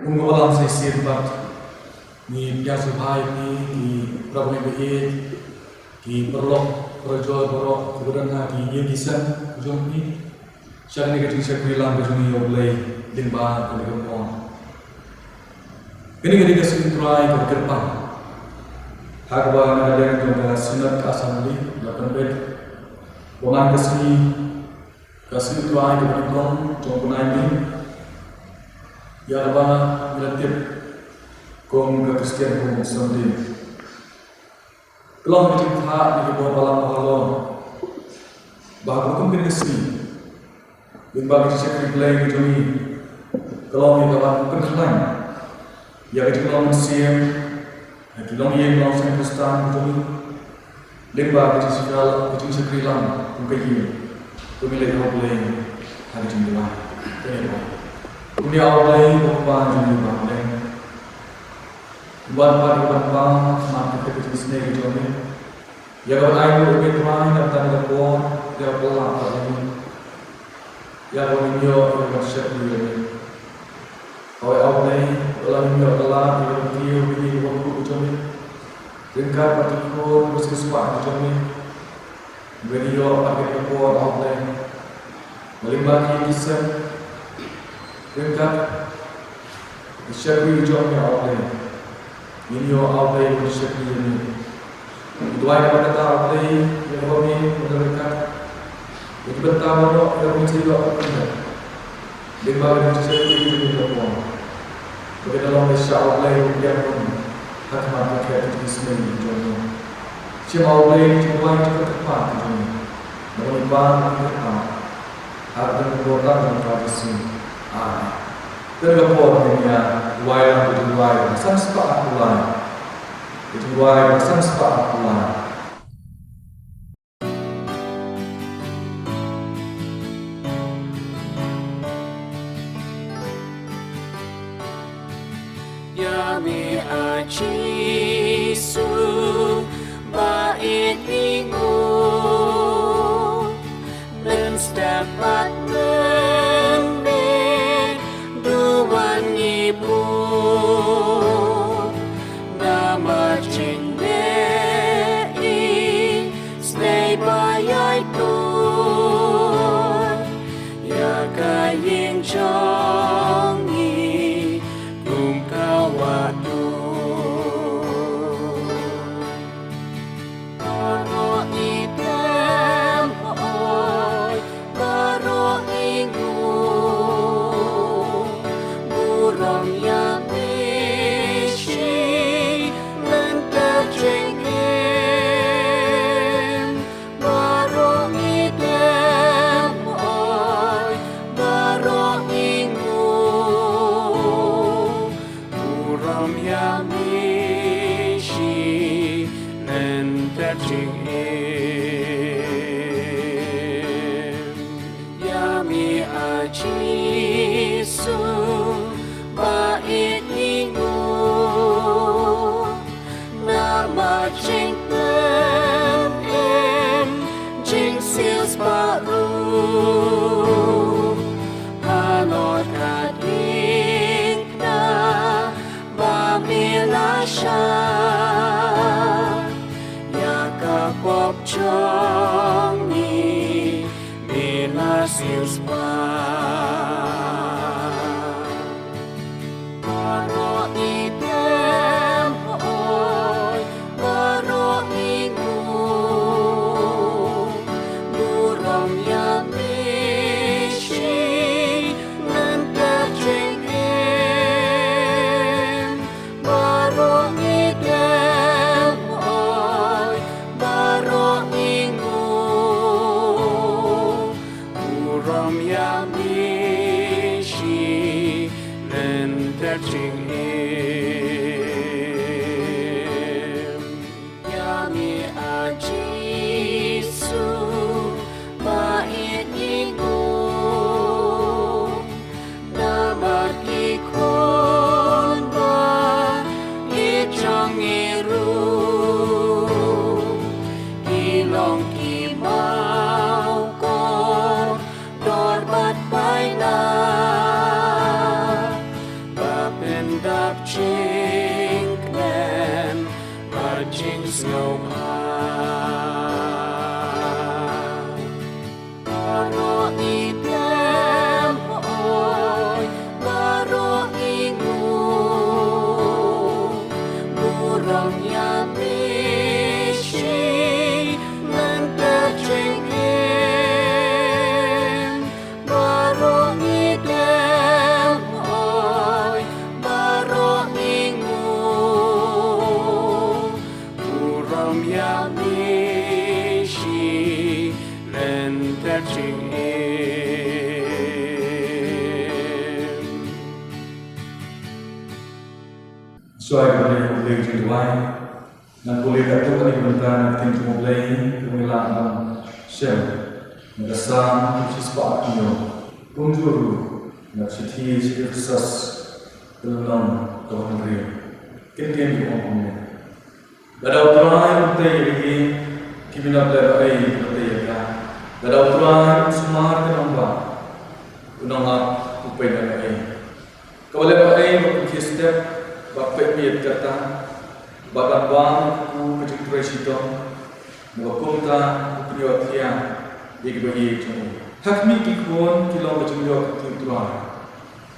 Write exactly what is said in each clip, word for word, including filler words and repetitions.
Kumno alam sa shisien pat ngi pdiang sngewbha ïa phi ki para bangeit, ki paralok parajor baroh kiba don ha ki ïing ki sem ka jong phi sha kane ka jingshakri lang ka jong ngi, ïa U Blei, lyngba kane ka por. Kane ka dei ka sngi Trai kaba kyrpang, ha kaba na ka liang jong ka Synod ka Assembly la pynbeit ba man ka sngi, ka sngi Trai kaba nyngkong jong u bnai May, ïa kaba ngi la tip kum ka Christian Home Sunday. Ka long ka jingthoh na ki bor balang bahalor ba ha kum kane ka sngi, lyngba ka jingshakri Blei ka jong ngi, ka long ïa kaban pynkhlaiñ ïa ka jinglong mynsiem ha ki longïing longsem Khristan ka jong ngi, lyngba ka jingshakri lang, ka jingshakri lang kum ka ïing, to ngin leit ha U Blei ha ka jingduwai. To ngin duwai. Kumne, A Blei, U Kpa jong ngi ba ha bneng, ngi wan pat, ngi wan pat ha khmat ka jingsnei ka jong me, ïa kaban ai nguh ïa me Trai na ka bynta kane ka por, ïa ka por ba la ïa kaba ngin ïoh ïa ka ban shakri ïa me. Hooid A Blei, ba la ngin ïoh ka lad ïa ka ban kiew ïa kane ka por ka jong me, ryngkat bad ki khun bad ki siewspah ka jong me. Ba ngin ïoh pat kane ka por A Blei, ba lyngba ki ïing ki sem, ryngkat ka shakri ka jong me A Blei, ngin ïoh A Blei ban shakri ïa me. Ngi duwai na ka bynta A Blei, ïa kaba me, ïa ka bynta, ïa ka bynta baroh, ïa kaba me sa ïoh ban pynbeit lyngba ka jingshakri ka jong me ka por, ba kan long ka sha A Blei u biang bun ha khmat ka khet ka jingsnei ka jong me. Shim A Blei ka jingduwai jong ka kyrpad ka jong me, naba ngi pan ngi kyrpad ha ka kyrteng kaba kyrpang jong U Trai Jisu. Amen. Te ka por ngin ïa duwai lang ka jingduwai ba san spah arphew lai. Ka jingduwai ba san spah arphew lai. Ïa me A Jisu ba ïeit ngi nguh, mynstep bad mynmiet duwan ngi buh. Namar jingleh isynei ba ïai tuid ïa ka ïing jong ngi kum ka wah duh. Baroh ngi dem, hooid, baroh ngi nguh, burom ïa me shi lynter jingim. Baroh ngi dem, hooid, baroh ngi nguh, burom ïa me shi lynter jingim. Ïa me A Jisu ba ïeit ngi nguh, namar jingpynim jingsiewspah ruh, halor ka diengphna ba me la shah, ïa ka pop jong ngi me la siewspah. Baroh ngi dem, hooid, baroh ngi nguh, burom ïa me shi lynter jingim. Baroh ngi dem, hooid, baroh ngi nguh, burom ïa me shi lynter jingim. Ïa me A Jisu ba ïeit ngi nguh, namar ki khun ba ïeit jong ngi ruh ki long ki mawkor dor bad baina, ba pyn Shuwa ban leh ka jingduwai, ngan pule katto katne ki bynta na ka ktien jong U Blei, kaba ngi lah ban shem na ka Salm kaba shispah hynñiew. Kumjuh ruh na ka shithi sha ki Ephesos ka lynnong kaba hynriew. Kyntien ki ong kumne: Lada U Trai u tei ïa ki, kim ïoh leh ei ba tei ïa ka. Lada U Trai u sumar ka nongbah, u nongap u peit ïa ei? Kaba leh ei ba pynkhie step, ba peit miet kata, ba ban bam ïa ka jingtrei shitom, naba kumta u pynïoh thiah ïa kiba ïeit jong u. Ha khmih ki khun ki long ka jingïoh kti U Trai,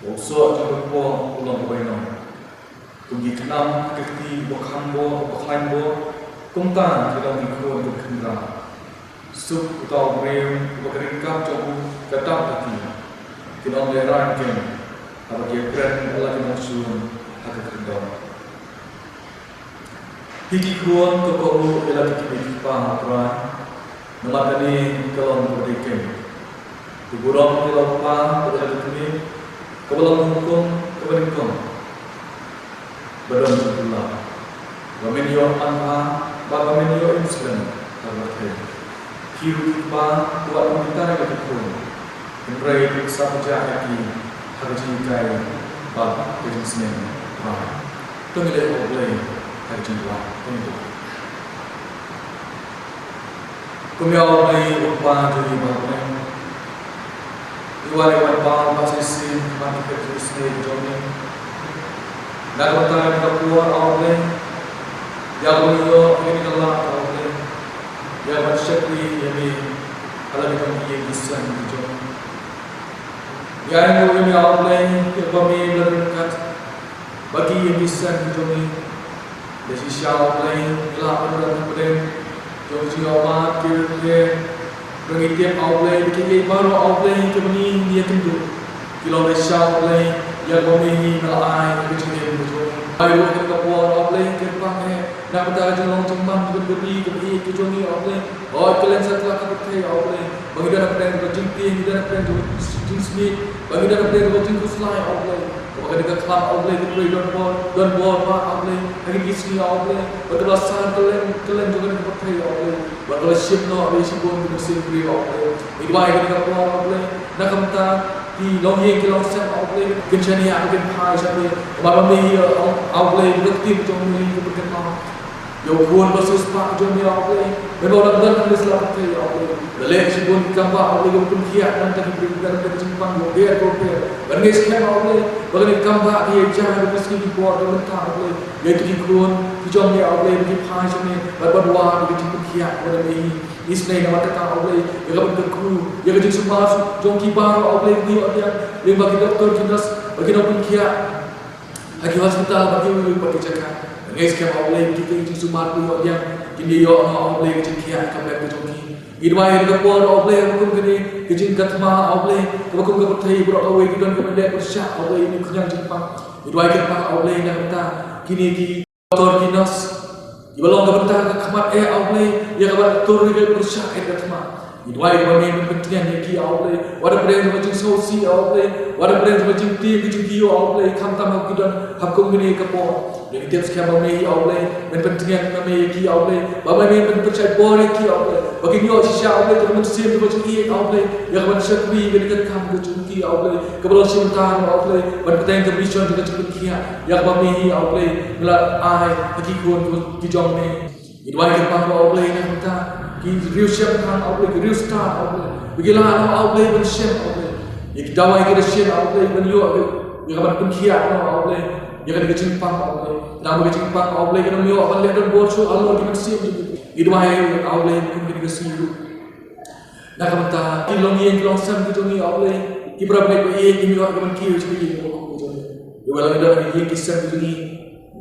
ba u soh jong ka kpoh u long ka bainong. Kum ki khnam ha ka kti uba kham bor, uba khlaiñ bor, kumta ki long ki khun kiba khynraw. Suk uta u briew uba ka ryngkat jong u ka dap ha ki. Kin ym lehraiñ kein haba ki ïakren ïa la ki nongshun ha ka khyrdop. Hi ki khun, to kohnguh ïa la ki kmie ki kpa ha U Trai, namar kane ka long kaba dei kein. To burom ïa la u kpa bad ïa la ki kmie, kaba long ka hukum kaba nyngkong ba don jingkular, ba men ïoh manbha bad ba men ïoh im slem ha ka pyrthei. Phi ruh ki kpa, to wat ym bitar ïa la ki khun, hynrei to sah pynjah ïa ki ha ka jinghikai bad ka jingsneng. To ngin ïa ïa U Blei ha ka jingduwai. To ngin duwai. Kum ïa U Blei U Kpa jong ngi ba ha bneng, ngi wan ïa ka ban paw ba shisien ha ka khmat ka jingïaseng ka jong me. Na ka bynta kane ka por, A U Blei, ïa kaba ngi ïoh ïa kane ka lad, A U Blei, ïa ka ban shakri ïa me ha la ki jong ki ïing ki sem ki jong ngi. Ngi ainguh ïa me, A U Blei, ïa kaba me la ryngkat bad ki ïing ki sem ki jong ngi. Da shisha, A U Blei, ngi lah ban don hapdeng jong ka jingïohmad kiei kiei. Ngi tip, A U Blei, ba kiei kiei baroh, A U Blei, kiba ngi ïakynduh, ki long da shisha, A U Blei, ïa kaba me hi me la ai ïa ka jingim ka jong ngi. Ai ruh ha kane ka por, A U Blei, kyrpang eh na ka bynta ka jinglong jingman jong ka ri, ka ri ka jong ngi, A U Blei. Hooid, kylleng satlak ka pyrthei, A U Blei, ba ngi don hapdeng jong ka jingtieng, ngi don hapdeng jong ka jingsmit, ba ngi don hapdeng jong ka jingkhuslai, A U Blei. Kaba kane ka khlam, A U Blei, ka trei donbor, donbor bha, A U Blei, ha kine ki sngi, A U Blei, bad kaba la san kylleng kylleng jong kane ka pyrthei, A U Blei, bad ka la shim noh ïa shibun ki mynsiem briew, A U Blei. Ngi duwai ha kane ka por, A U Blei, na ka bynta ki longïing ki longsem, A U Blei, kin shaniah bad kin phai sha me. Namar ba me hi, A U Blei, ba ka ktien jong me ka pynkynmaw ïa u khun ba siewspah jong me, A U Blei, me ba u dang don hangne sla pyrthei, A U Blei. La leh shibun ki kambah, A U Blei, kiba pynkhiah na ka bynta ki briew, na ka bynta ki jingpang kiba pher kiba pher. Bad ngi skhem, A U Blei, ba kane ka kambah ka ïa jia ha kine ki sngi ki por ka mynta, A U Blei. Ïa kito ki khun ki jong me, A U Blei, ba ki phai sha me bad ban wad ïa ka jingpynkhiah kaba me hi. Ngi isynei namar kata, A U Blei, ïa ka ban kyrkhu ïa ka jingsumar jong ki baroh, A U Blei, ki ïoh diang lyngba ki doktor, ki nurse, ba ki nongpynkhiah ha ki hospital bad kiwei kiwei pat ki jaka. Ngi skhem, A U Blei, kito ki jingsumar ki ïoh diang kin ïoh noh, A U Blei, ka jingkhiah ka bek ka jong ki. Ngi duwai ha kane ka por, A U Blei, kaba kum kane ka jingkatma, A U Blei, kaba kum ka pyrthei baroh kawei ki don ka mynder pyrshah, A U Blei, ïa kine ki khñiang jingpang. Ngi duwai kyrpang, A U Blei, na ka bynta kine ki doktor ki nurse kiba long ka bynta ka khmat eh, A U Blei, ïa kaba tur ïa ka pyrshah eh ka thma. Ngi duwai ba me men pyntngen ïa ki, A U Blei, wat hapdeng jong ka jingsngewsih, A U Blei, wat hapdeng jong ka jingtieng ka jong ki, A U Blei, khamtam haba ki don ha kum kane ka por. Ngi tip skhem ba me hi, A U Blei, men pyntngen ma me ïa ki, A U Blei, ba me men pynshai bor ïa ki, A U Blei, ba kin ïoh shisha, A U Blei, ka mynsiem jong ka jingïeit, A U Blei, ïa ka ban shakri ïa kane ka kam ka jong ki, A U Blei, kaba long shim bynta, A U Blei, ban bteng ka mission jong ka jingpynkhiah ïa kaba me hi, A U Blei, me la ai ha ki khun ki jong me. Ngi duwai kyrpang, A U Blei, na ka bynta ki riewshemphang, A U Blei, ki riewstad, A U Blei, ba ki lah, A U Blei, ban shem, A U Blei, ïa ki dawai ki dashin, A U Blei, ban ïoh ïa ka ban pynkhiah, A U Blei, ïa kane ka jingpang, A U Blei. Namar ka jingpang, A U Blei, kan ym ïoh ban leh donbor shuh halor ki mynsiem jong ki. Ngi duwai, A U Blei, kum kane ka sngi ruh, na ka bynta ki longïing ki longsem ki jong ngi, A U Blei, ki para bangeit ba ïeit, kim ïoh ka ban kiew sha ka ïing ka bakhraw ka jong ngi. Ïa, wat la ngi don ha ki ïing ki sem ki jong ngi,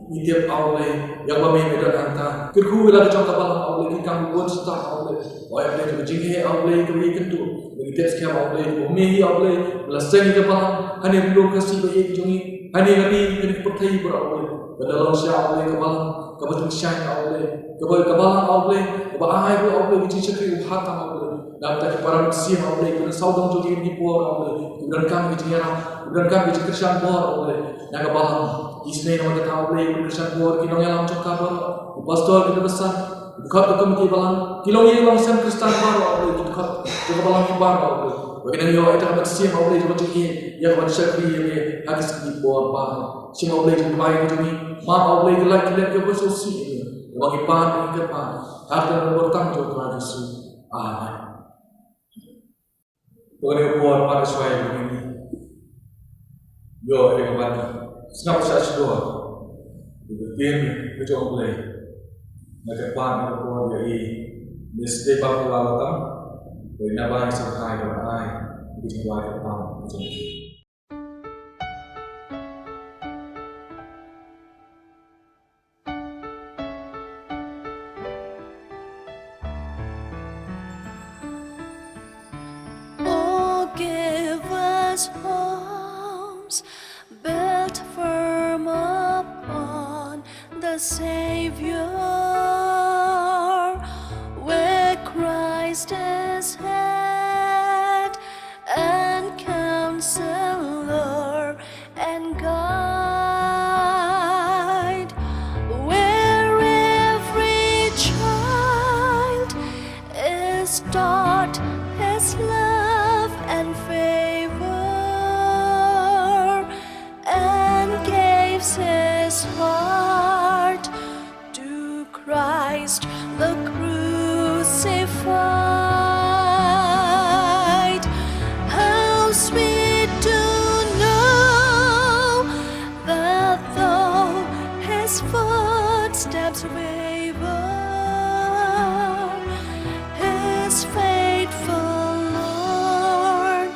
ngi tip, A U Blei, ïa kaba me me don hangta. Kyrkhu ïa la ka jong ka balang, A U Blei, ki kam bun stad, A U Blei. Oi, A U Blei, ka jingheh, A U Blei, kaba ïakynduh. Ngi tip skhem, A U Blei, ba me hi, A U Blei, me la seng ïa ka balang hangne ha ri lum Khasi ba ïeit jong ngi, hangne ha ri, hangne ha ka pyrthei baroh, A U Blei. Ba la long shisha, A U Blei, ka balang kaba tyngshaiñ, A U Blei, kaba, ka balang, A U Blei, kaba ai ruh, A U Blei, ka jingshakri kaba khamtam, A U Blei. Na ka bynta ki para mynsiem, A U Blei, kiba don sawdong jong ki ha kine ki por, A U Blei, kiba donkam ka jingïarap, kiba donkam ka jingkyrshan bor, A U Blei, na ka balang. Isynei namar kata, A Blei, ki khristan bor ki nongïalam jong ka baroh, ki pastor, ki dkhot, ki dkhot ka komiti balang, ki longïing longsem khristan baroh, A Blei, ki dkhot jong ka balang hi baroh, A Blei. Ba kin ïoh ïa ka mynsiem, A Blei, jong ka jingïeit, ïa ka ban shakri ïa me ha ki sngi bor baroh. Shim, A Blei, jingduwai ka jong ngi, map, A Blei, ki lait ki lem kiba sngewsih ïa ngi, ba ngi pan, ba ngi kyrpad ha ka kyrteng kaba kyrteng jong U Trai Jisu. Amen. To ngin ïa poi pat shuwa ïa kane. Ïoh ïa ka ban sngap sha shuwa ïa ka ktien ka jong U Blei. Nga kyrpad ïa ka por ïa i Miss Debakula Latam, dei na bai sngewthuh ïa ka ban ai ïa ka jingduwai kyrpad ka jong i. Oh, give us homes built firm upon the Savior, where Christ is head and counselor and guide, where every child is taught his love and favor, and gives his heart to Christ the crucified. How sweet to know that though his footsteps waver, his faithful Lord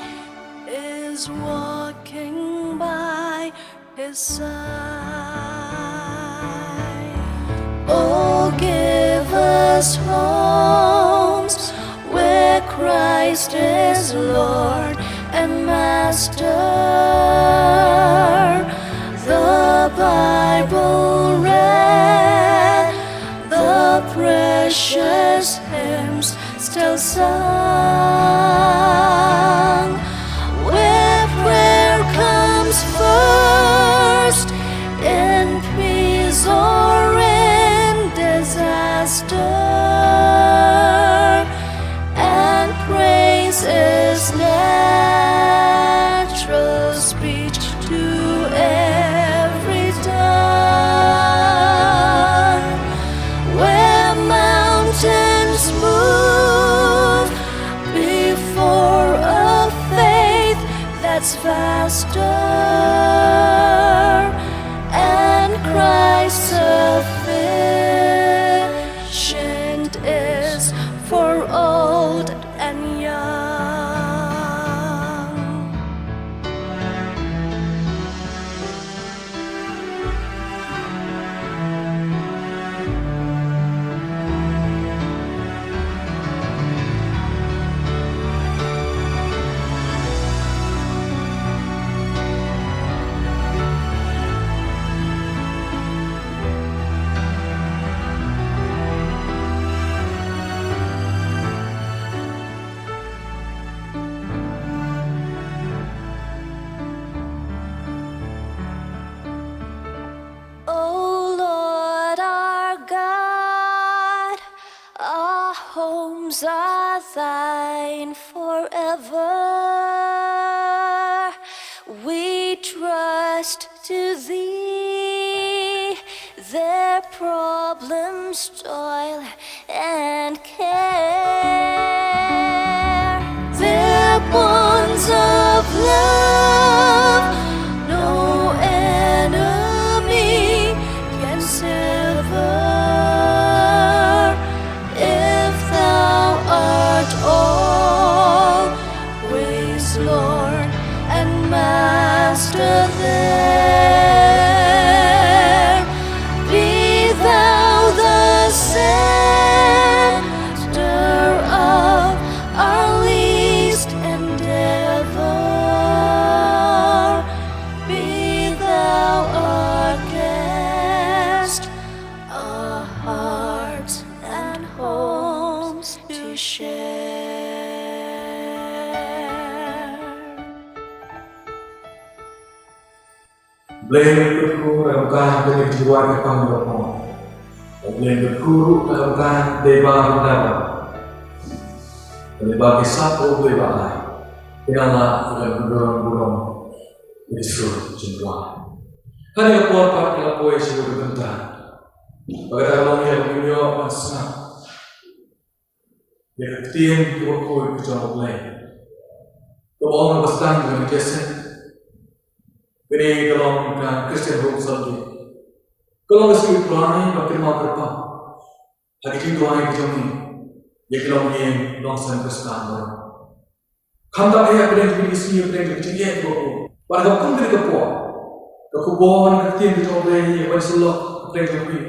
is walking by his side. Oh, give us homes where Christ is Lord and Master. The Bible read, the precious hymns still sung, where prayer comes first in peace or in disaster, and praise is natural speech to every tongue, where mountains move before a faith that's vaster, and Christ sufficient is for old and young. O Lord our God, our homes are thine forever. We trust to thee their problems, toil, and care. Their bonds of love no enemy can sever. If thou art always Lord and Master there, be thou the center of our least endeavor. Blei kyrkhu na ka bynta kane ka jingrwai kyrpang jong phi. Blei kyrkhu ruh na ka bynta dei ba hynda ba, dei ba ki sap u Blei ba ai. Ki nang lah ïa ka burom burom ïa ki sur jingkwah. Kane ka por pat ka la poi sha ka bynta ba kata ka long ïa ka bynta ban sngap ïa ka ktien kaba khuid ka jong U Blei. Kaba ong ba sdang ka jingïaseng. Kane ka long ka Christian Hope Sunday. Ka long ka sngi U Trai ban kynmaw kyrpang ha ki jingduwai ka jong ngi ïa ki longïing longsem Khristan baroh. Khamtam eh hapdeng jong ki sngi, hapdeng jong ki jingeh kiba bun. Bad ha kaba kum kane ka por, ka khubor ka ktien ka jong U Blei ïa ban sylloh hapdeng jong phi.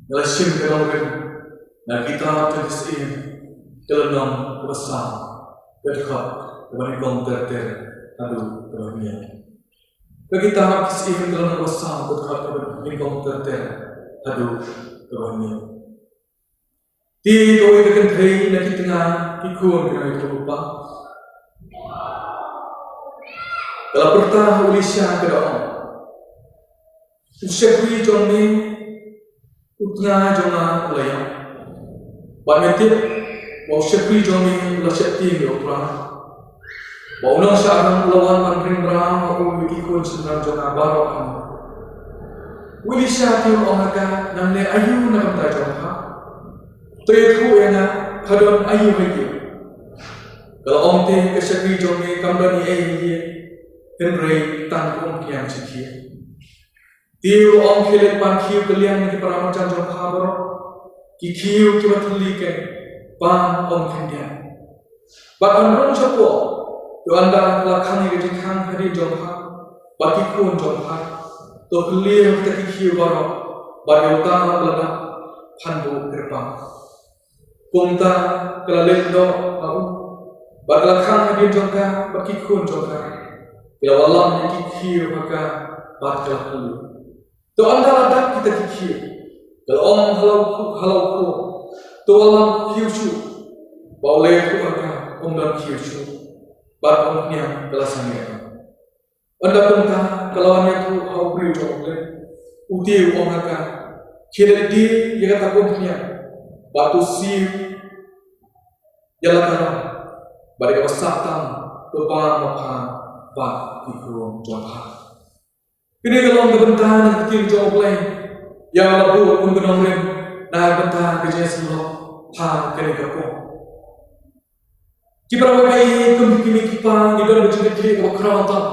Nga la shim ka nongrim na ka kitab jong ki Syiem, ka lynnong kaba saw, ka dkhot kaba nyngkong ter ter haduh kaba hynñiew. Ka kitab ki Syiem, ka lynnong kaba saw, ka dkhot kaba nyngkong ter ter haduh kaba hynñiew. Te kawei ka kynthei na ki tnga ki khun ki nongïathuhlypa ka la pyrta ha u Elisha, ka da ong, u shakri jong me, u tnga jong nga u la ïap. Bad me tip ba u shakri jong me u la sheptieng ïa U Trai, ba u nongshah rang u la wan ban ring mraw ha u ïa ki khun shynrang jong nga baroh arngut. U Elisha te u ong ha ka, nang leh aïu na ka bynta jong pha? To ïathuh ïa nga, pha don aïu ha ïing? Ka la ong, te ka shakri jong me kam don ei ei ha ïing, hynrei tang ka umphniang shi khiew. Te u ong, khie leit pan khiew ka liang na ki para marjan jong pha baroh, ki khiew kiba thylli keiñ, pan ym khyndiat. Bad phan rung shapoh, te ynda ka la khang ïa ka jingkhang hadien jong pha bad ki khun jong pha, to khyllie kita ki khiew baroh, bad ïa uta uba la dap phan buh kyrpang. Kumta ka la leit noh ha u bad ka la khang hadien jong ka bad ki khun jong ka. Ki la wallam ïa ki khiew ha ka bad ka la khyllie. To ynda la dap kita ki khiew, ka la ong ha la u khun, ha la u khun, to wallam khiew shuh. Bad u la ïathuh ha ka, ym don khiew shuh. Bad ka umphniang ka la sangeh noh. Ynda kumta ka la wan ïathuh ha u briew jong U Blei. U te u ong ha ka, khie leit die ïa kata ka umphniang bad to siew ïa la ka rong, bad ïa kaba sah tam to bam ma pha bad ki khun jong pha. Kane ka long ka bynta na ka ktien jong U Blei. Ïa la buh kum ka nongrim na ka bynta ka jingïaseng lok ha kane ka por. Ki para bangeit, kum ki kmie ki kpa ngi don ka jingkitkhlieh kaba khraw tam.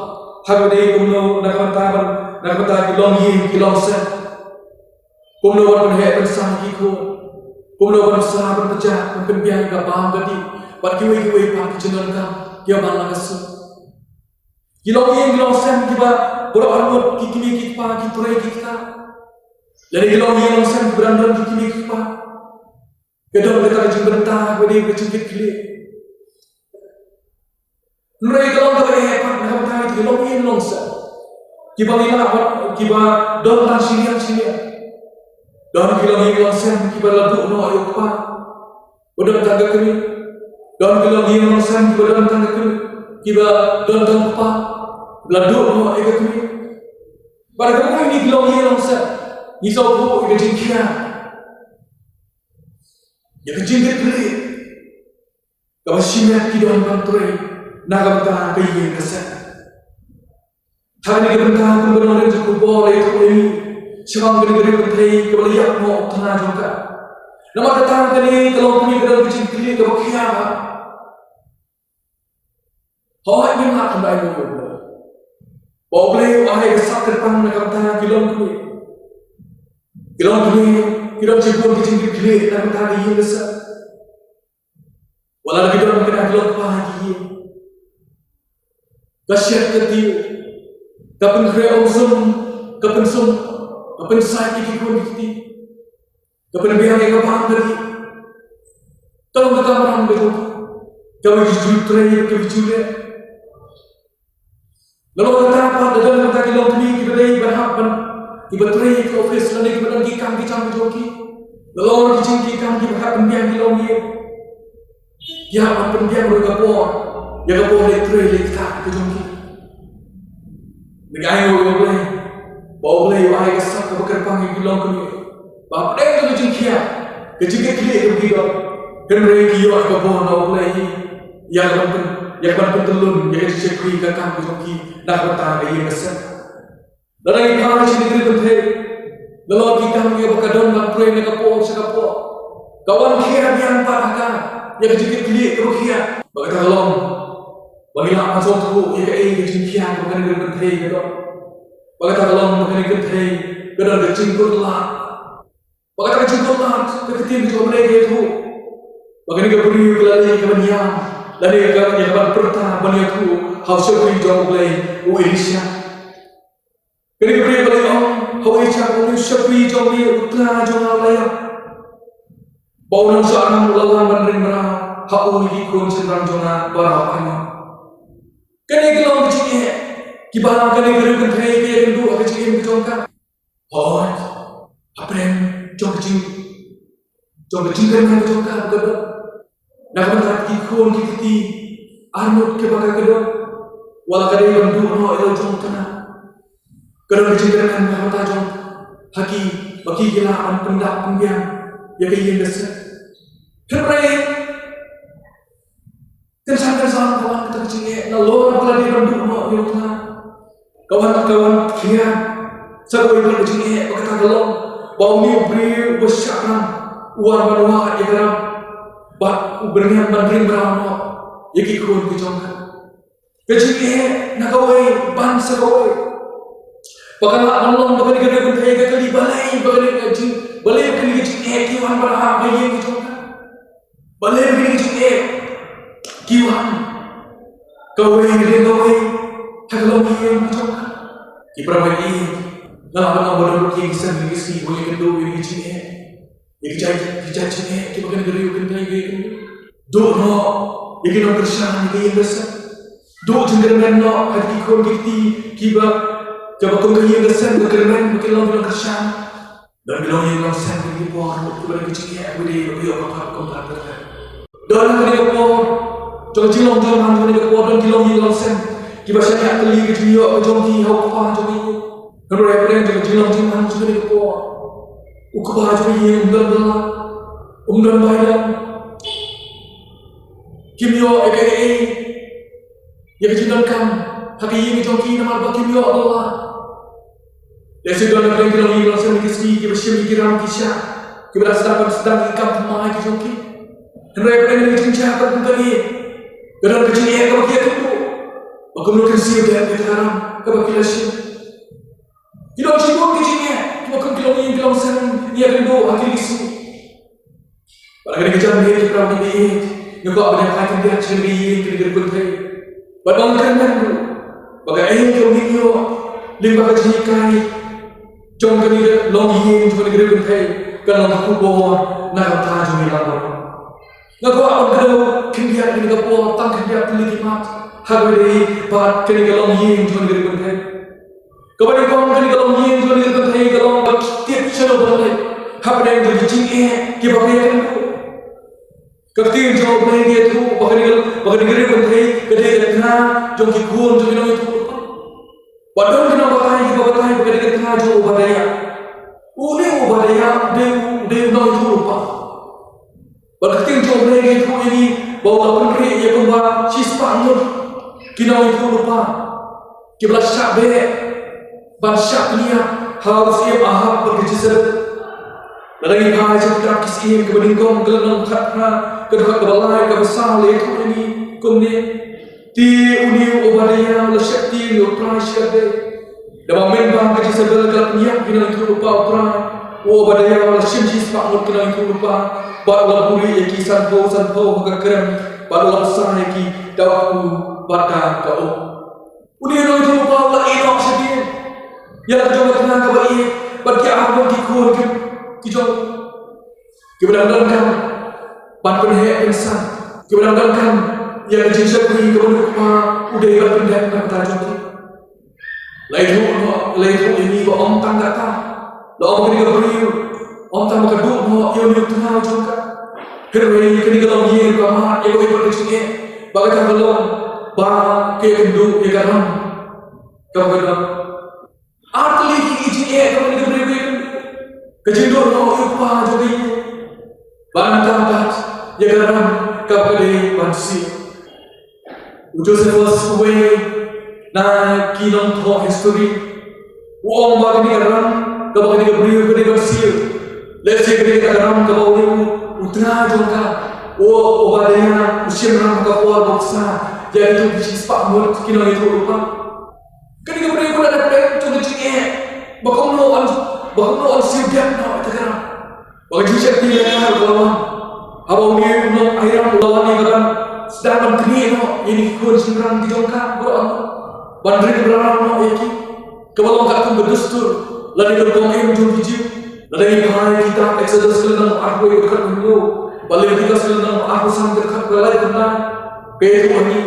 Haba dei kumno na ka bynta ban, na ka bynta ki longïing ki longsem. Kumno ban pynheh pynsang ki khun. Kumno ban sah ban pynjah ban pynbiang ïa ka bam ka dih bad kiwei kiwei pat ki jingdonkam kiba man la ka suk. Ki longïing ki longsem kiba baroh arngut ki kmie ki kpa ki trei ki ktah. Lane ki longïing longsem kiba dang don ki kmie ki kpa. Ka don kata ka jingbynta kaba dei ka jingkitkhlieh. Hynrei ka long kaba eh pat na ka bynta ki longïing longsem kiba ngi lah ban, kiba don tang shiliang shiliang. Don ki longïing longsem kiba la duh noh ïa u kpa ba don tang ka kmie. Don ki longïing longsem kiba don tang ka kmie, kiba don tang u kpa ba la duh noh ïa ka kmie. Bad ha kine ki longïing longsem ngi sngewthuh ïa ka jingkhia, ïa ka jingkitkhlieh kaba shimet ki don ban trei na ka bynta ka ïing ka sem. Ha kane ka bynta kum ka nongrim jong ka khubor la ïathuh ïa ngi shaphang kane ka ri kynthei kaba la ïap noh u tnga jong ka. Namar kata kane ka longkmie ka don ka jingkitkhlieh kaba khia bha. Hooid, ngim lah ban ai nguh ïa U Blei. Ba U Blei u ai ka sap kyrpang na ka bynta ki longkmie. Ki longkmie ki don shibun ki jingkitkhlieh na ka bynta ka ïing ka sem. Wat la ki don kine ki longkpa ha ki ïing. Ka shet ka tiew, ka pynkhreh umsum, ka pynsum, ka pynsait ïa ki khun ki kti, ka pynbiang ïa ka bam ka dih. Ka long ka kamram ka jong ki, kaba ki ju trei, kaba ki ju leh. Nalor kata pat la don kata ki longkmie kiba dei ban hap ban, kiba trei ha ki office lane kiba don ki kam ki jam ki jong ki. Nalor ki jingkitkam kiba hap pynbiang ki longïing, ki hap ban pynbiang ruh ïa ka por, ïa ka por leit trei leit ktah ki jong ki. Ngi ai nguh ïa U Blei long kumne. Ba pdeng ka jingkhia, ka jingkitkhlieh ka ki don. Hynrei ki ïoh ka bor na U Blei ïa ka ban pyn, ïa ka ban pyntyllun ïa ka jingshakri ka kam ka jong ki na ka bynta ka ïing ka sem. Lada ngi phai sha ki ri kynthei, la long ki kam kiba ka don ban trei na ka por sha ka por. Ka wan khia biang pat ha ka ïa ka jingkitkhlieh kaba khia. Ba kata ka long ba ngi lah ban sngewthuh ïa kaei ka jingkhia kaba kane ka ri kynthei ka don. Ba kata ka long ba kane ka ri kynthei ka don ka jingkut lad. Ba kata ka jingkut lad ka ktien ka jong U Blei ka ïathuh ba kane ka briew ka la leh ïa ka ban ïam lane ka ïa ka ban pyrta ban ïathuh ha u shakri jong U Blei u Elisha. Kane ka briew ka la ong ha u Elisha, u shakri jong me, u tnga jong nga u la ïap. Ba u nongshah ram u la wan ban ring mraw ha u ïa ki khun shynrang jong nga baroh arngut. Kane ka long ka jingeh kiba kane ka ri kynthei ka ïakynduh ha ka jingim ka jong ka. Hooid, hapdeng jong ka jing, jong ka jingkyrmen ka jong ka ba ka don na ka bynta ki khun ki kti arngut kiba ka ka don. Wat la ka dei ban duh noh ïa la u jong u tnga, ka don ka jingkyrmen na ka bynta jong ha ki ba ki ki lah ban pyndap pynbiang ïa ka ïing ka sem. Hynrei kynsan kynsan ka wan kata ka jingeh, nalor ba la dei ban duh noh ïa u tnga. Ka wan, ka wan khia sa kawei pat ka jingeh, ba kata ka long ba une u briew uba shah ram u wan ban wad ïa ka ram bad u byrngem ban ring mraw noh ïa ki khun ki jong ka. Ka jingeh na kawei ban sa kawei. Ba ka lah ban long ba kane ka ri kynthei ka kylli balei ba kane ka jing, balei ba kane ka jingeh ki wan ban hap ha ïing ki jong ka. Balei ba kane ka jingeh ki wan kawei lane kawei ha ka longïing ka jong ka. Ki para bangeit, nga lah ban ong ba don ruh ki ïing ki sem ki sngi ba ïakynduh ïa ki jingeh. Ïa ki jait, ki jait jingeh kiba kane ka ri kynthei ka ïakynduh. Duh noh ïa ki nongkyrshan ïa ki ïing ki sem. Duh jingkyrmen noh ha ki khun ki kti kiba, kiba kum ka ïing ka sem ka kyrmen ba ki long ki nongkyrshan. Don ki longïing longsem ha kine ki por ruh kiba don ki jingeh, kiba dei ba ki ïoh ka pap kumta ter ter. Don ha kane ka por jong ka jinglong jingman, ha kane ka por don ki longïing longsem kiba shaniah kylli ka jingïoh ka jong ki ha u kpa jong ki ïing. Hynrei hapdeng jong ka jinglong jingman jong kane ka por, u kpa jong ka ïing um don bylla, um don baidong. Kim ïoh ïa kaei kaei ïa ka jingdonkam ha ka ïing jong ki namar ba kim ïoh bylla. Lehse don hapdeng ki longïing longsem ki sngi kiba shim ïa ki ram ki shah kiba dang sdang ban sdang ïa ki kam thymmai ki jong ki. Hynrei hapdeng ka jingjia kaba kum kane ka don ka jingeh kaba ki ïathuh ba kumno kin siew dep ïa ka ram kaba ki la shim. Ki don shibun ki jingeh kiba kum ki longïing ki longsem ïakynduh ha kine ki sngi. Bad ha kane ka janmiet, ki para bangeit, nga kwah ban ïa phai khyndiat sha kane ka ïing, kane ka ri kynthei. Bad ban kyrmen ruh ba kaei kaba ngin ïoh lyngba ka jinghikai jong kane ka longïing jong kane ka ri kynthei ka long ka khubor na ka bynta jong ngi lang baroh. Nga kwah ban kdew khyndiat kane ka por, tang khyndiat tylli ki mat ha kaba ïadei bad kane ka longïing jong kane ka ri kynthei. Kaba nyngkong, kane ka longïing jong kane ka ri kynthei ka long ba ki tip shano ban leit hapdeng jong ki jingeh kiba ka ïakynduh. Ka ktien jong U Blei ka ïathuh ba kane ka, ba kane ka ri kynthei ka dei ka tnga jong ki khun jong ki nongïathuhlypa. Ba don ki nongbatai kiba batai ba ka dei ka tnga jong u Obadiah. Une u Obadiah u dei u, u dei u nongïathuhlypa. Bad ka ktien jong U Blei ka ïathuh ïa ngi ba u la pynrieh ïa kumba shispah ngut ki nongïathuhlypa kiba la shah beh ban shah pynïap ha u Syiem Ahab bad ka Jezebel. Lada ngi phai sha ka kitab Ki Syiem kaba nyngkong, ka lynnong khatphra, ka dkhot kaba lai, kaba saw la ïathuh ïa ngi kumne: Te une u Obadiah u la sheptieng ïa U Trai shikatdei. Namar mynba ka Jezebel ka la pynïap ïa ki nongïathuhlypa U Trai, u Obadiah u la shim shispah ngut ki nongïathuhlypa bad u la buhrieh ïa ki sanphew sanphew ha ka krem bad u la bsa ïa ki da u kpu bad da ka uk. Une u nongïathuhlypa u la ïehnoh shadien ïa la ka jong ka tnga kaba ïeit bad ki arngut ki khun ki, ki jong u. Kiba dang donkam ban pynheh pynsan, kiba dang donkam ïa ka jingshakri kaba u kpa u dei ban pyndep na ka bynta jong ki. La ïathuh noh, la ïathuh ïa ngi ba ym tang kata, la ong kane ka briew ym tang ba ka duh noh ïa une u tnga jong ka, hynrei kane ka longïing ka mad ïa kawei pat ka jingeh, ba kata ka long ba ka ïakynduh ïa ka ram kaba ka don. Ar tylli ki jingeh kaba kane ka briew ka ïakynduh. Ka jingduh noh ïa u kpa jong ka ïing. Bad nangta pat ïa ka ram kaba ka dei ban siew. U Josephus, uwei na ki nongthoh history, u ong ba kane ka ram kaba kane ka briew ka dei ban siew, lehse ka dei ka ram kaba u dei u, u trai jong ka, u Obadia, u shim ram ha ka por ba u ksa ïa kito ki shispah ngut ki nongïathuhlypa. Kane ka briew ka la dep pyrshah jong ka jingeh ba kumno un, ba kumno un siew dep noh ïa ka ram. Ba ka jingsheptieng ka la wan. Haba une u nongairam u la wan ïa ka ban sdang ban knieh noh ïa kine ki khun shynrang ki jong ka baroh, ban ring bynriew noh ïa ki. Kaba long katkum ka dustur lane ka rukom im jong ki Jiw. Lada ngi phai kitab Exodus ka lynnong arphew wei ka dkhot hynñiew bad Leviticus ka lynnong arphew san ka dkhot ba lai, ka ïathuh ïa ngi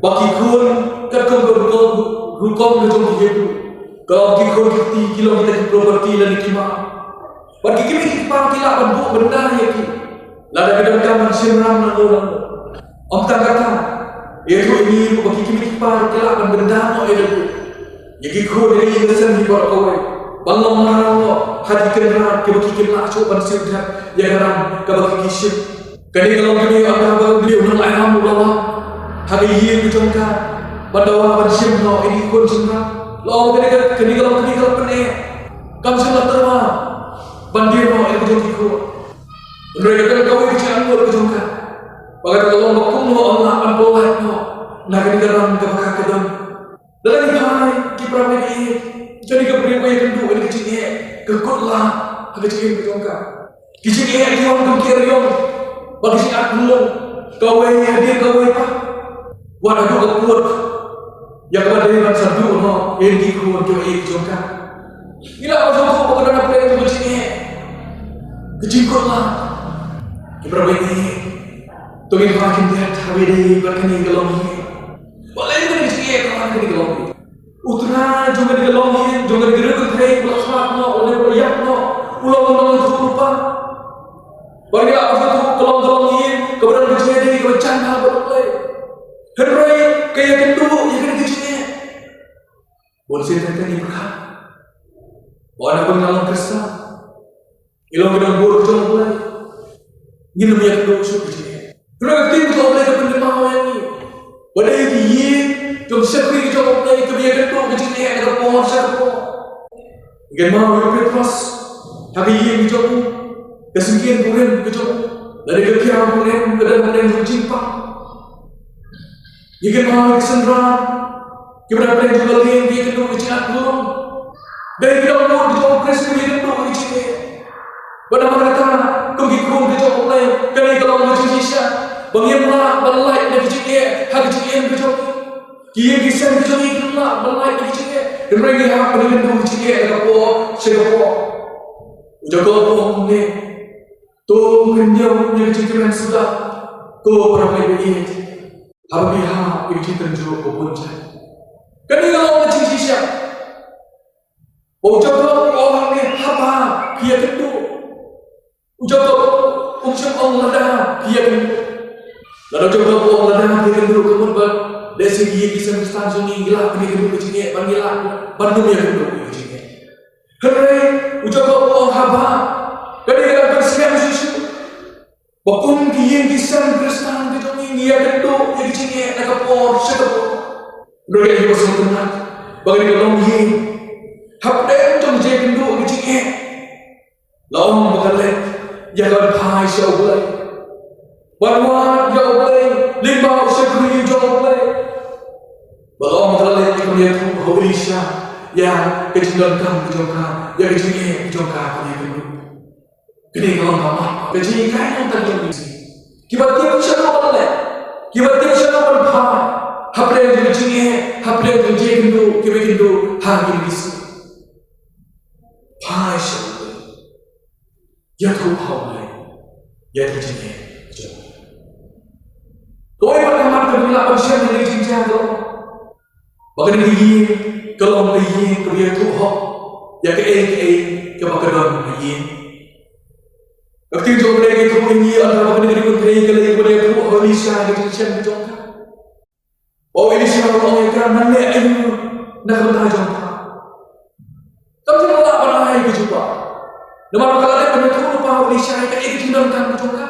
ba ki khun katkum ka rukom, rukom ka jong ki Hebru, ka long ki khun ki kti ki long kita ki property lane ki mar. Bad ki kmie ki kpa ki lah ban buh bynda ïa ki lada ki donkam ban shim ram nangno nangno. Ym tang kata, ïathuh ïa ngi ruh ba ki kmie ki kpa ki lah ban bynda noh ïa lade, ïa ki khun ïa ka ïing ka sem hi baroh kawei, ban long marwei ha ki kynrad kiba ki kim lah shuh ban siew dep ïa ka ram kaba ki, ki shim. Kane ka long kane ynda ba une u nongairam u la wan ha ka ïing ka jong ka ban dawa ban shim noh ïa ki khun shynrang. La ong kane ka, kane ka long kane ka la pyneh, kam shym la tyrwa ban die noh ïa ka jong ki khun. Hynrei ka don kawei ka jingangnud ka jong ka ba kata ka long ba kumno un lah ban pynlait noh na kane ka ram kaba ka, ka don. Lada ngi phai, ki para bangeit, kane ka briew ka ïakynduh ïa ka jingeh, ka kut lad ha ka jingim ka jong ka. Ki jingeh ki wan kum ki riong bad ki jingak lung, kawei hadien kawei pat. Wat haduh ka kut ïa kaba dei ban sa duh noh ïa ki khun kiba ïeit ki jong ka. Ngi lah ban sngewthuh ba ka don hapdeng jong ka jingeh ka jingkut lad. Ki para bangeit, to ngin phai khyndiat ha kaba ïadei bad kane ka longïing. Balei kane ka jingeh ka wan, kane ka longïing? U trai jong kane ka longïing, jong kane ka ri kynthei ba la khlad noh, u la ïap noh, u long u nongïathuhlypa. Bad ngi lah ban sngewthuh ka long ka longïing kaba don ka jingïadei kaba jan bha bad U Blei. Hynrei ka ïakynduh ïa kane ka jingeh. Bun sien teng teng ngi pyrkhat ba haba ngi la long Khristan, ngi long ki nongbud jong U Blei, ngim ïakynduh shuh ïa ka jingeh. Hynrei ka ktien jong U Blei ka pynkynmaw ïa ngi ba dei ki ïing jong shakri jong U Blei kiba ïakynduh ïa ka jingeh na ka por sha ka por. Ngi kynmaw ïa u Petros ha ka ïing ka jong u, ka syngkien burim ka jong u, lane ka kiaw burim ka don hapdeng jong ka jingpang. Ngi kynmaw ïa ki synran kiba don hapdeng jong ka lieng, ki ïakynduh ïa ka jingakhlong. Dei ki nongbud jong U Khrist kiba ïakynduh ïa ka jingeh. Bad namar kata, kum ki khun ka jong U Blei, kane ka long ka jingshisha ba ngim lah ban lait na ka jingeh ha ka jingim ka jong ngi. Ki ïing ki sem ka jong ngi kim lah ban lait na ka jingeh, hynrei ngi hap ban ïakynduh ïa ka jingeh na ka por sha ka por. U Jakob u ong kumne: To ngin ïoh ïa ka jingkmen suda, ko para bangeit, haba phi hap ïa ka jingtynjuh ba bun jait. Kane ka long ka jingshisha. U Jakob u ong hangne, haba phi ïakynduh. U Jakob um shym ong lada phi ïakynduh. Lada u Jakob u ong lada phi ïakynduh, ka mut ba lehse ki ïing ki sem Khristan jong ngi ki lah ban ïakynduh ka jingeh, ban ngi lah ban ym ïakynduh ka jingeh. Hynrei u Jakob u ong haba. Kane ka dei ban sngewsih shuh ba kum ki ïing ki sem Khristan ki jong ngi, ngi ïakynduh ïa ka jingeh na ka por sha ka por. Hynrei ngi ba sngewtynnat ba kane ka longïing, hapdeng jong ka jingïakynduh ïa ka jingeh, la ong ba ka leit ïa ka ban phai sha U Blei, ban wad ïa U Blei lyngba u shakri jong U Blei. Ba la ong ba ka leit ïa ka ban ïathuh ha u Elisha ïa ka jingdonkam ka jong ka, ïa ka jingeh ka jong ka, ka ïakynduh. Kane ka long ka mat, ka jinghikai nongtang jong ngi. Kiba tip shano ban leit, kiba tip shano ban phai hapdeng jong ka jingeh, hapdeng jong ka jingïakynduh, kiba ïakynduh ha kine ki sngi. Phai sha U Blei, ïathuh ha U Blei ïa ka jingeh jong ngi. Kawei pat ka mat kaba ngi lah ban shem ha kane ka jingjia ka long ba kane ka ïing ka long ka ïing kaba ïathuh hok ïa kaei kaei kaba ka don ha ïing. Ka ktien jong U Blei ka ïathuh ïa ngi ynda ba kane ka ri kynthei ka leit ban ïathuh ha u Elisha ïa ka jingshem ka jong ka. Ba u Elisha u ong ïa ka, ngan leh aïu na ka bynta jong pha? Kam ju lah ban ai ka jubab. Namar ba ka la dep ban ïathuh lypa ha u Elisha ïa ka jingdonkam ka jong ka.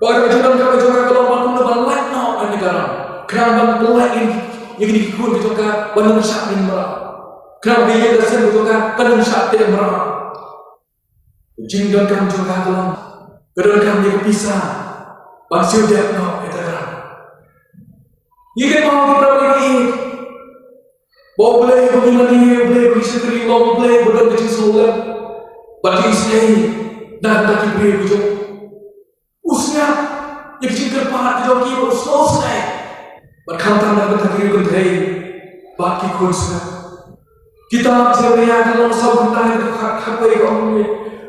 Ba ka jingdonkam ka jong ka ka long ban kum ban lait noh na ka ram, khnang ban pynlait ïa kine ki khun ka jong ka ban ym shah mih mraw, khnang ba ïa ka ïing ka sem ka jong ka kan ym shah teh mraw. Ka jingdonkam jong ka ka long ka donkam ïa ka pisa ban siew dep noh ïa ka ram. Ngi kynmaw, ki para bangeit, ba U Blei uba ngi mane, U Blei uba ngi shakri, U Blei uba don ka jingsngewlem bad ka jingisynei na ka bynta ki briew ki jong u. U sngap ïa ka jingkyrpad ka jong ki bad u sngewsynei bad khamtam na ka bynta ki briew kynthei bad ki khun sngap. Kitab Jeremaïah ka lynnong saw khyndai dkhot khat, khatwei ka ong kumne: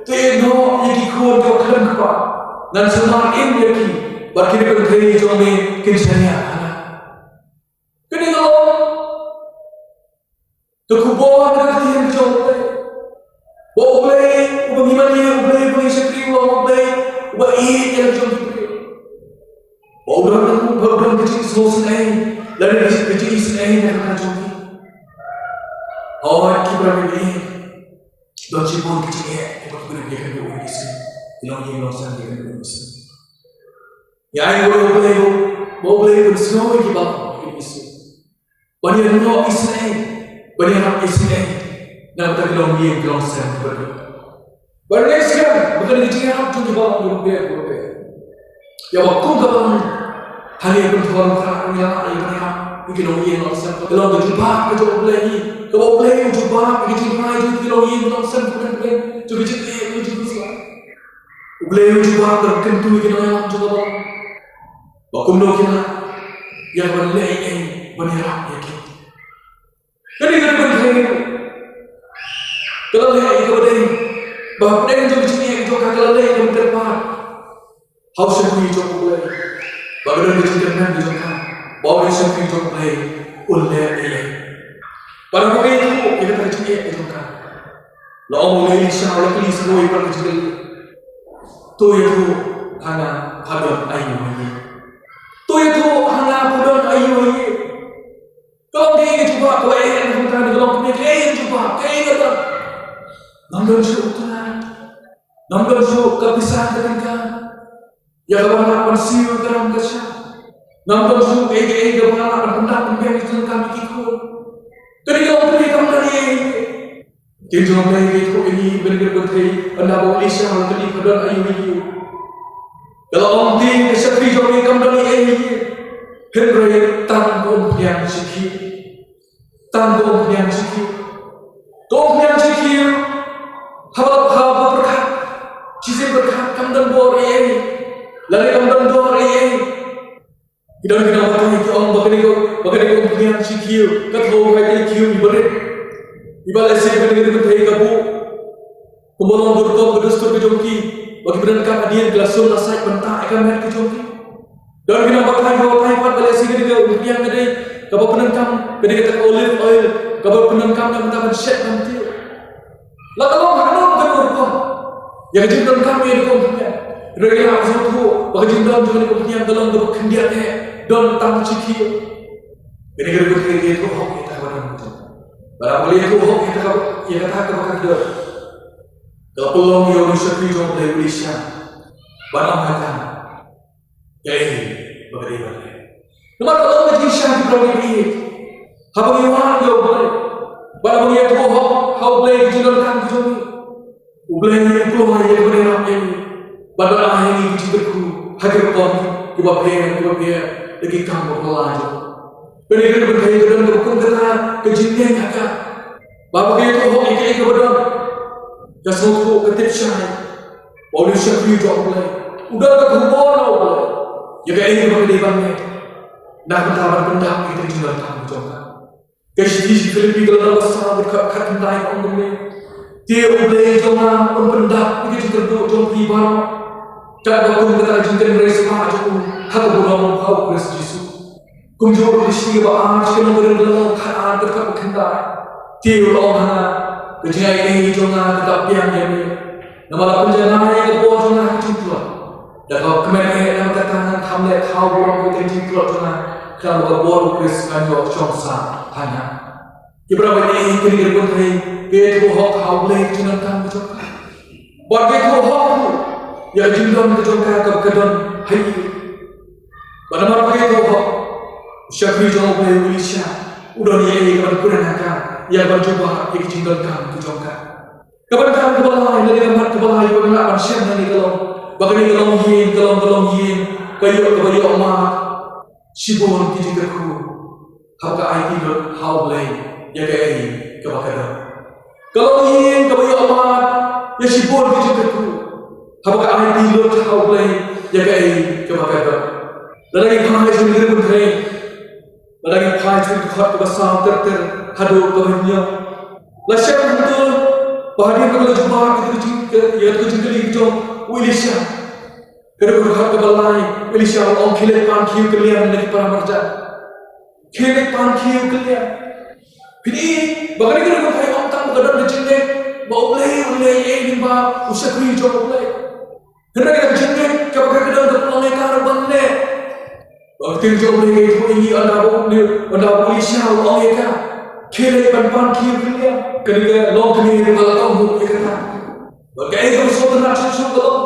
To ïeh noh ïa ki khun kiba khlem kpa, ngan sumar im ïa ki, bad ki briew kynthei jong me kin shaniah ha nga. Kane ka long ka khubor na ka ktien jong U Blei. Ba U Blei uba ngi mane, U Blei uba ngi shakri, U Blei uba ïeit ïa la ki jong ki briew. Ba u don, ba u don ka jingsngewsynei lane ka jingisynei na ka bynta jong ki. Hooid, ki para bangeit, don shibun ka jingeh kiba ki briew ki ïakynduh ïa ka isynei. Ki longïing longsem ki ïakynduh ïa ka isynei. Ïa ai ba U Blei, ba U Blei u pynsngew ïa ki balang ïa ka isynei. Ban ïa noh isynei, ban ïarap isynei na ka bynta ki longïing ki longsem kiba ki. Ban ïa skhem ba kane ka jingïarap jong ki balang kiba ki, kiba ki. Ïa ba kum ka balang, hangne ha Kynthei Khynraiñ ngi la ïa ban ïarap ïa ki longïing longsem. Ka long ka jubab ka jong U Blei hi, kaba U Blei u jubab ïa ka jingrai jong ki longïing longsem kiba ki, jong ka jingeh, jong ka jingpynshlur. U Blei u jubab ban kyntu ïa ki nongïalam jong ka balang ba kumno kin lah ïa ban leh ei ei ban ïarap ïa ki. Kane ka dei ban kyntu. Ka la leh ïa kaba dei ba hapdeng jong ka jingeh jong ka, ka la leh ïa ka ban kyrpad ha u shakri jong U Blei ba ka don ka jingkyrmen ka jong ka ba u shakri jong U Blei un leh ei ei. Ba ka ïathuh ïa kata ka jingeh ka jong ka. La ong u Elisha, la kylli sa kawei pat ka jingkylli: To ïathuh ha nga, pha don aïu ha ïing? To ïathuh ha nga, pha don aïu ha ïing? Ka long kaei ka jubab kaba eh na ka bynta, ka long kaei ka jubab, kaei ka don? Ngam don shuh uta, ngam don shuh ka pisa ka tyngka ïa kaba nga lah ban siew ïa ka ram ka shyiap. Ngam don shuh kaei kaei kaba nga lah ban pyndap pynbiang ïa ki jingdonkam ïa ki khun. Kane ka long kaei, kam don ei ei. Ktien jong U Blei ka ïathuh ïa ngi, Baibl ka ïathuh ïa ngi, ynda ba u Elisha u la kylli pha don aïu aïu, ka la ong te ka shakri jong ngi kam don ei ei, hynrei tang ka umphniang shi khiew. Tang ka umphniang shi khiew. Ka umphniang shi khiew. Haba, haba pyrkhat, shisien pyrkhat kam don bor ei ei, lane kam don dor ei ei. Ki don ki nongbatai ki ong ba kane ka, ba kane ka umphniang shi khiew ka thew ha i khiew iba rit, iba lehse kane ka kynthei ka buh. Kumba long dur rukom ka dustur ka jong ki, ba ki ba donkam hadien ki la sum la sait ban tah ïa ka met ka jong ki. Don ki nongbatai kiba batai pat ba lehse kane ka umphniang ka dei kaba pyndonkam, ka dei kata ka olive oil kaba pyndonkam na ka bynta ban shet ban tiew. La ka long hangno ka rukom ïa ka jingdonkam ïa ka umphniang. Hynrei ngi hap sngewthuh ba ka jingdon jong ka umphniang ka long kaba khyndiat eh, don tang shi khiew. Kane ka rukom ka ïathuh hok ïa kata kaba don ka jong. Bad haba la ïathuh hok ïa kata, ïa kata kaba ka don, ka la pynlong ïa u shakri jong U Blei u Elisha ban ong ha ka: Kaei ba ka dei ban leh? Namar ka long ka jingshisha, ki para bangeit, haba ngi wad ïa U Blei bad haba ngi ïathuh hok ha U Blei ka jingdonkam ka jong ngi, U Blei u pynlong ïa ka ban ïarap ïa ngi bad ban ai ïa ngi ka jingkyrkhu ha ki rukom kiba pher kiba pher da ki kam ba phylla jong u. Kane ka dei ban kyntu, ka don kaba kum kata ka jingngeit ha ka. Ba haba ka ïathuh hok ïa kaei kaba don, ka sngewthuh, ka tip shai ba u dei u shakri jong U Blei, u don ka khubor na U Blei ïa kaei kaba ka dei ban leh na ka bynta ban pyndap ïa ka jingdonkam ka jong ka. Ka shithi sha ki Philippi ka lynnong ba saw dkhot khatkhyndai ka ong kumne: Te U Blei jong nga un pyndap ïa ka jingkyrduh jong phi baroh katba kum ka jingkynrei spah jong u ha ka burom ha U Khrist Jisu. Kumjuh ruh ka shithi kaba ar sha ki Nongkynrung ka lynnong khatar ka dkhot khatkhyndai. Te u la ong ha nga: Ka jingai ei jong nga ka dap biang ïa me, namar la pynjanai ïa ka bor jong nga ha ka jingtlot. Da ka kmen eh, namar kata ngan kham leh thaw burom ïa ka jingtlot jong nga, khnang ba ka bor U Khrist kan ïoh shong sah ha nga. Ki para bangeit, kane ka kynthei ka ïathuh hok ha U Blei ka jingdonkam ka jong ka. Bad ka ïathuh hok ruh ïa ka jingdon ka jong ka kaba ka don ha ïing. Bad namar ba ka ïathuh hok, u shakri jong U Blei u Elisha u don ïa ka ban kren ha ka, ïa ka ban jubab ïa ka jingdonkam ka jong ka. Ka ban kren kaba lai, lane ka mat kaba lai ba nga lah ban shem hangne ka long ba kane ka longïing, ka long ka longïing ka ïoh, kaba ïoh mad shibun ki jingkyrkhu haba ka aiti lut ha U Blei ïa kaei kaba ka don. Ka longïing kaba ïoh mad ïa shibun ki jingkyrkhu haba ka aiti lut ha U Blei ïa kaei kaba ka don. Lada ngi phai sha Nongïalam Kynthei, lada ngi phai sha ka dkhot kaba saw ter ter haduh kaba hynñiew, la shem hangto ba hadien ba ka la jubab ïa ka jing, ïa ka jingkylli ka jong u Elisha, ka dkhot kaba lai, u Elisha u ong, khie leit pan khiew kylliang na ki para marjan. Khie leit pan khiew kylliang. Phi i ba kane ka dei ka ong tang ba ka don ka jingngeit ba U Blei un leh ei lyngba u shakri jong U Blei. Hynrei ka jingngeit kaba ka don ka pynlong ïa ka ruh ban leh. Ba ka ktien jong U Blei ka ïathuh ïa ngi, ynda ba U Blei, ynda ba u Elisha u ong ïa ka, khie leit ban pan khiew kylliang, kane ka long kane ruh ka la ong ïa kata. Bad kaei kaba sngewtynnat shuh shuh ka long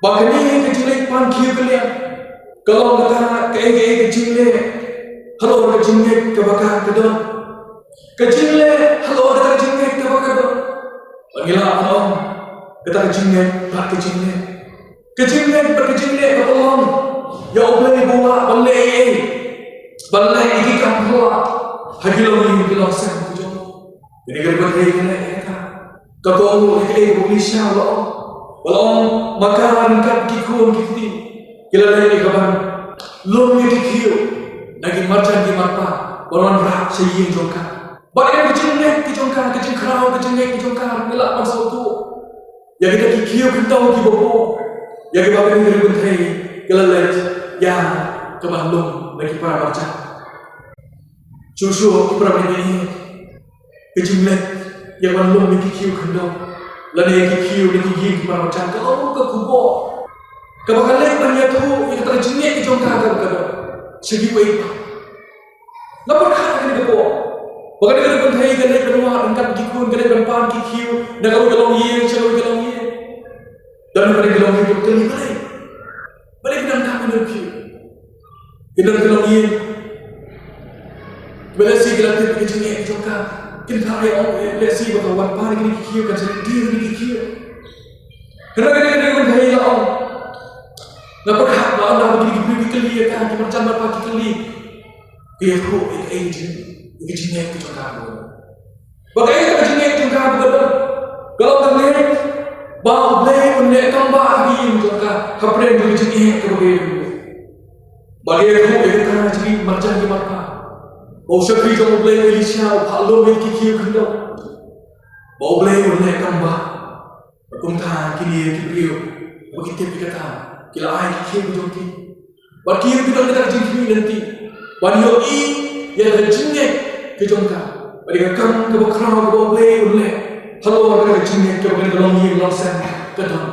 ba kane ka jingleit pan khiew kylliang ka long kata kaei kaei ka jingleh halor ka jingngeit kaba ka ka don. Ka jingleh halor kata ka jingngeit kaba ka don. Ba ngi lah ban ong kata ka jingngeit bad ka jingleh. Ka jingngeit bad ka jingleh ka pynlong ïa U Blei ba u lah ban leh ei ei, ban leh ïa ki kam phylla ha ki longïing ki longsem ki jong u. Kane ka dei ban leh ïa kata. Ka kohnguh ïa kaei ba u Elisha u la ong. U la ong, ma ka ryngkat ki khun ki kti ki la leit ïa ka ban lum ïa ki khiew na ki marjan ki marpa ban wanrah sha ïing jong ka. Bad ïa ka jingngeit ka jong ka, ka jingkhraw ka jingngeit ka jong ka, ngi lah ban sngewthuh ïa kita ki khiew khyndew kiba bun ïa kiba kane ka dei ban thei ki la leit ïa ka ban lum na ki para marjan. Shuh shuh ki para bangeit, ka jingleit ïa ka ban lum na ki khiew khyndew lane ïa ki khiew na ki ïing ki para marjan ka long ka khubor kaba ka leit ban ïathuh ïa kata ka jingngeit ka jong ka kaba ka don sha kiwei pat. Nga pyrkhat ïa kane ka por ba kane ka dei ban thei ka leit ban wad ryngkat ki khun, ka leit ban pan ki khiew na kawei ka longïing sha kawei ka longïing. Don kane ka longïing kaba kylli, balei, balei ki donkam ïa ki khiew? Ki don ka longïing ba lehse ki la tip ïa ka jingeh ka jong ka, kin phah ïa ong, eh, lehse ba ka wan pan ïa kine ki khiew kan sa leit die ïa kine ki khiew. Hynrei kane ka dei ban thei, la ong, nga pyrkhat ba ynda ba kine ki briew ki kylli ïa ka, ki marjan marpa ki kylli, ka ïathuh ïa kaei ka jing, ïa ka jingngeit ka jong ka. Ba kaei ka jingngeit jong ka ba ka don, ka long ka ngeit ba U Blei un leh kam bah ha ka ïing jong ka hapdeng ka jingeh kaba ka ïoh. Ba ka ïathuh ïa kita ki marjan ki marpa ba u shakri jong U Blei u Elisha u phah lum ïa ki khiew khyndew, ba U Blei un leh kam bah. Bad kumta kine ki briew ba ki tip ïa kata ki la ai ki khiew ki jong ki. Bad ki ïoh ki don kata ka jingkhmih lynti ban ïohi ïa ka jingngeit ka jong ka. Bad ïa ka kam kaba khraw kaba U Blei un leh halor kata ka jingngeit kaba kane ka longïing longsem ka don,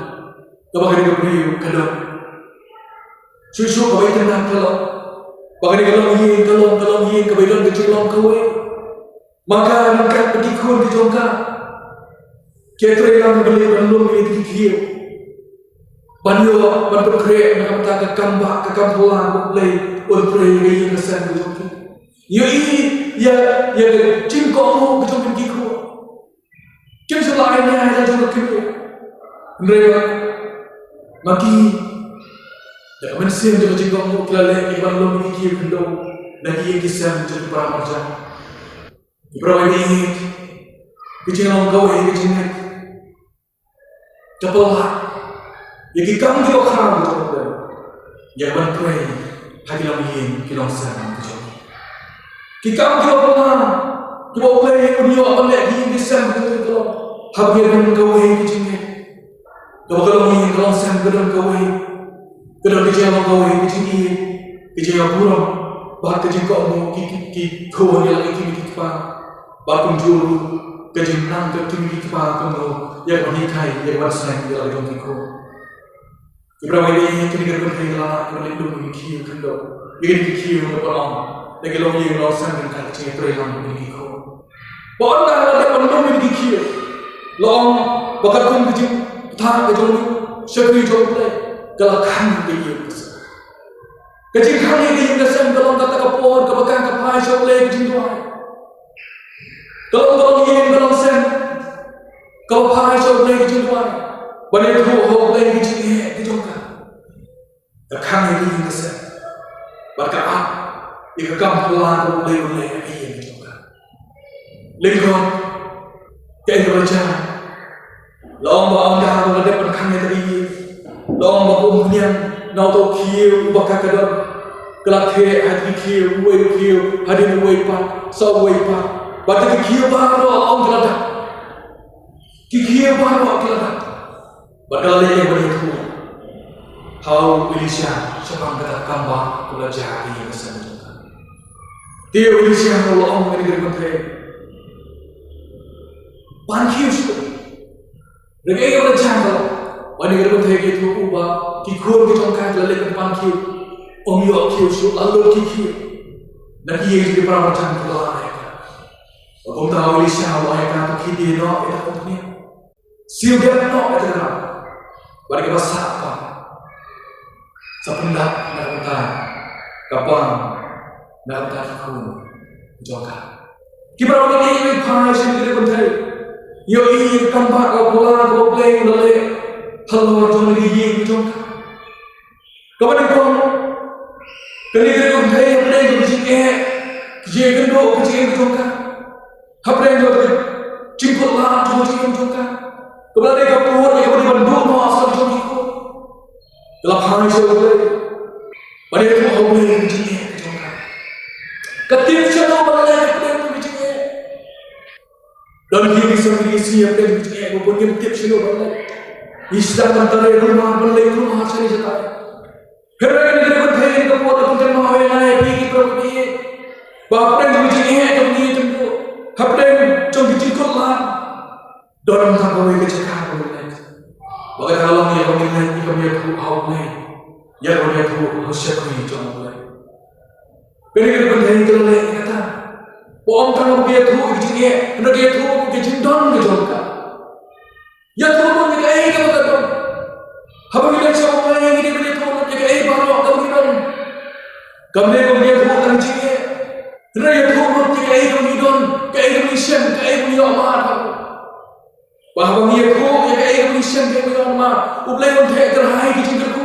kaba kane ka briew ka don. Shuh shuh kaba itynnad ka long ba kane ka longïing ka long ka longïing kaba don ka jinglong kawei. Ma ka ryngkat bad ki khun ki jong ka ki ïatreilang ban leit ban lum ïa ki khiew ban ïoh ban pynkhreh na ka bynta ka kam bah ka kam phylla ba U Blei un trei ïa ka ïing ka sem ka jong ki. Ïohi ïa, ïa ka jingkohnguh ka jong ki khun. Kim sngewthuh ïa ka jong ka khiew. Hynrei ma ki da ka mynsiem jong ka jingkohnguh ki la leh ïa ban lum ïa ki khiew khyndew na ki ïing ki sem jong ki para marjan. Ki para bangeit, ka jinglong kawei ka jingngeit ka pynlah ïa ki kam kiba khraw jong U Blei ïa ban trei ha ki longïing ki longsem ki jong ki. Ki kam kiba pynlah kiba U Blei un ïoh ban leh ha ki ïing ki sem ki jong ki, haba ki don kawei ka jingngeit, kaba ka longïing ka longsem ka don kawei. Ka don ka jinglong kawei ka jingïeit, ka jingïaburom bad ka jingkohnguh ki, ki, ki khun ïa la ki kmie ki kpa. Bad kumjuh ruh ka jingnang ka kmie ki kpa kumno ïa ka ban hikai ïa ka ban sneng ïa la ki khun. Ki para bangeit, kine ki kynthei la, ki ban leit lum ïa ki khiew khyndew, ïa kine ki khiew, nga pynlong da ki longïing longsem, ka jingïatreilang ïa ki khun. Ba ynda la dep ban lum ïa ki khiew, Ka ong ba katkum ka jingpyrta ka jong u shakri jong U Blei, ka la khang ïa ka ïing ka sem. Ka jingkhang ïa ka ïing ka sem ka long kata ka por kaba ka phai sha U Blei ka jingduwai. Ka long, ka long ïing, ka long sem kaba phai sha U Blei ka jingduwai, ban ïathuh ha U Blei ka jingeh ka jong ka. Ka khang ïa ka ïing ka sem bad ka ap ïa ka kam phylla kaba U Blei u leh ha ka ïing ka jong ka. Lyngkot kaei kaba la jia, la ong ba ynda ba la dep ban khang ïa ka ïing, la ong ba ka umphniang na uta u khiew uba ka ka don, ka la theh ha ki khiew, uwei u khiew hadien uwei pat, sa uwei pat, bad ki khiew baroh, la ong, ki la dap. Ki khiew baroh ki la dap. Bad ka la leit ban ïathuh ha u Elisha shaphang kata ka kam ba ka la jia ha ka ïing ka sem jong ka. Te u Elisha u la ong, kane ka dei ban thei, pan khiew shuh. Lada kaei kaba la jia ka long, ban ïathuh, ban ïathuh ïa u ba ki khun ki jong ka ki la leit ban pan khiew. Ym ïoh khiew shuh, la lut ki khiew na ki ïing ki para marjan ki la lait. Bad kumta u Elisha u la ai ïa ka, to khie die noh ïa ka umphniang, siew dep noh ïa ka ram, bad ïa kaba sah pang sa pyndap na ka bynta ka pang, na ka bynta ki khun jong ka. Ki para bangeit, ïa phai sha kane ka kynthei, ïohi ïa ka kam ba ka phylla kaba U Blei u la leh halor jong ka ïing jong ka. Kaba nyngkong, kane ka kynthei hapdeng jong ka jingeh, ka jingeh kynduh ka jingeh jong ka, hapdeng jong ka jingkut lad jong ka jingeh jong ka, kaba la dei ka por ïa kaba dei ban duh noh sa jong ki khun, ka la phai sha U Blei ban ïathuh ha U Blei ka jingeh ka jong ka. Ka tip shano ban leh hapdeng jong ka jingeh. Don ki ïing ki sem ki sngi hapdeng jong ka jingeh, ba bun ngim tip shano ban leit. Ngi sdang ban trei kulmar, ban leit kulmar shane shatai. Hynrei kane ka dei ban thei, kane ka por ban kynmaw ïa ngi, ïa phi ki para bangeit, ba hapdeng jong ka jingeh kaba ngi ïakynduh, hapdeng jong ka jingkut lad, don tang kawei ka jaka kaba ngin leit, ba ka dei ka long ïa kaba ngin leit, ïa kaba ngin ïathuh ha U Blei, ïa kaba ngin ïathuh ha u shakri jong U Blei. Kane ka dei ban thei, ka la leh ïa kata. Ba ym tang ba ka ïathuh ïa ka jingeh, hynrei ka ïathuh ïa ka jingdon ka jong ka. Ïathuh lut ïa kaei kaba ka don. Haba ngi leit sha U Blei, ngi dei ban ïathuh lut ïa kaei baroh kaba ngi don. Kam dei ba ngi ïathuh tang jingeh, hynrei ïathuh lut ïa kaei kaba ngi don, kaei kaba ngi shem, kaei kaba ngi ïohmad. Ba haba ngi ïathuh ïa kaei kaba ngi shem, kaei kaba ngi ïohmad, U Blei un theh kyrhai ki jingkyrkhu.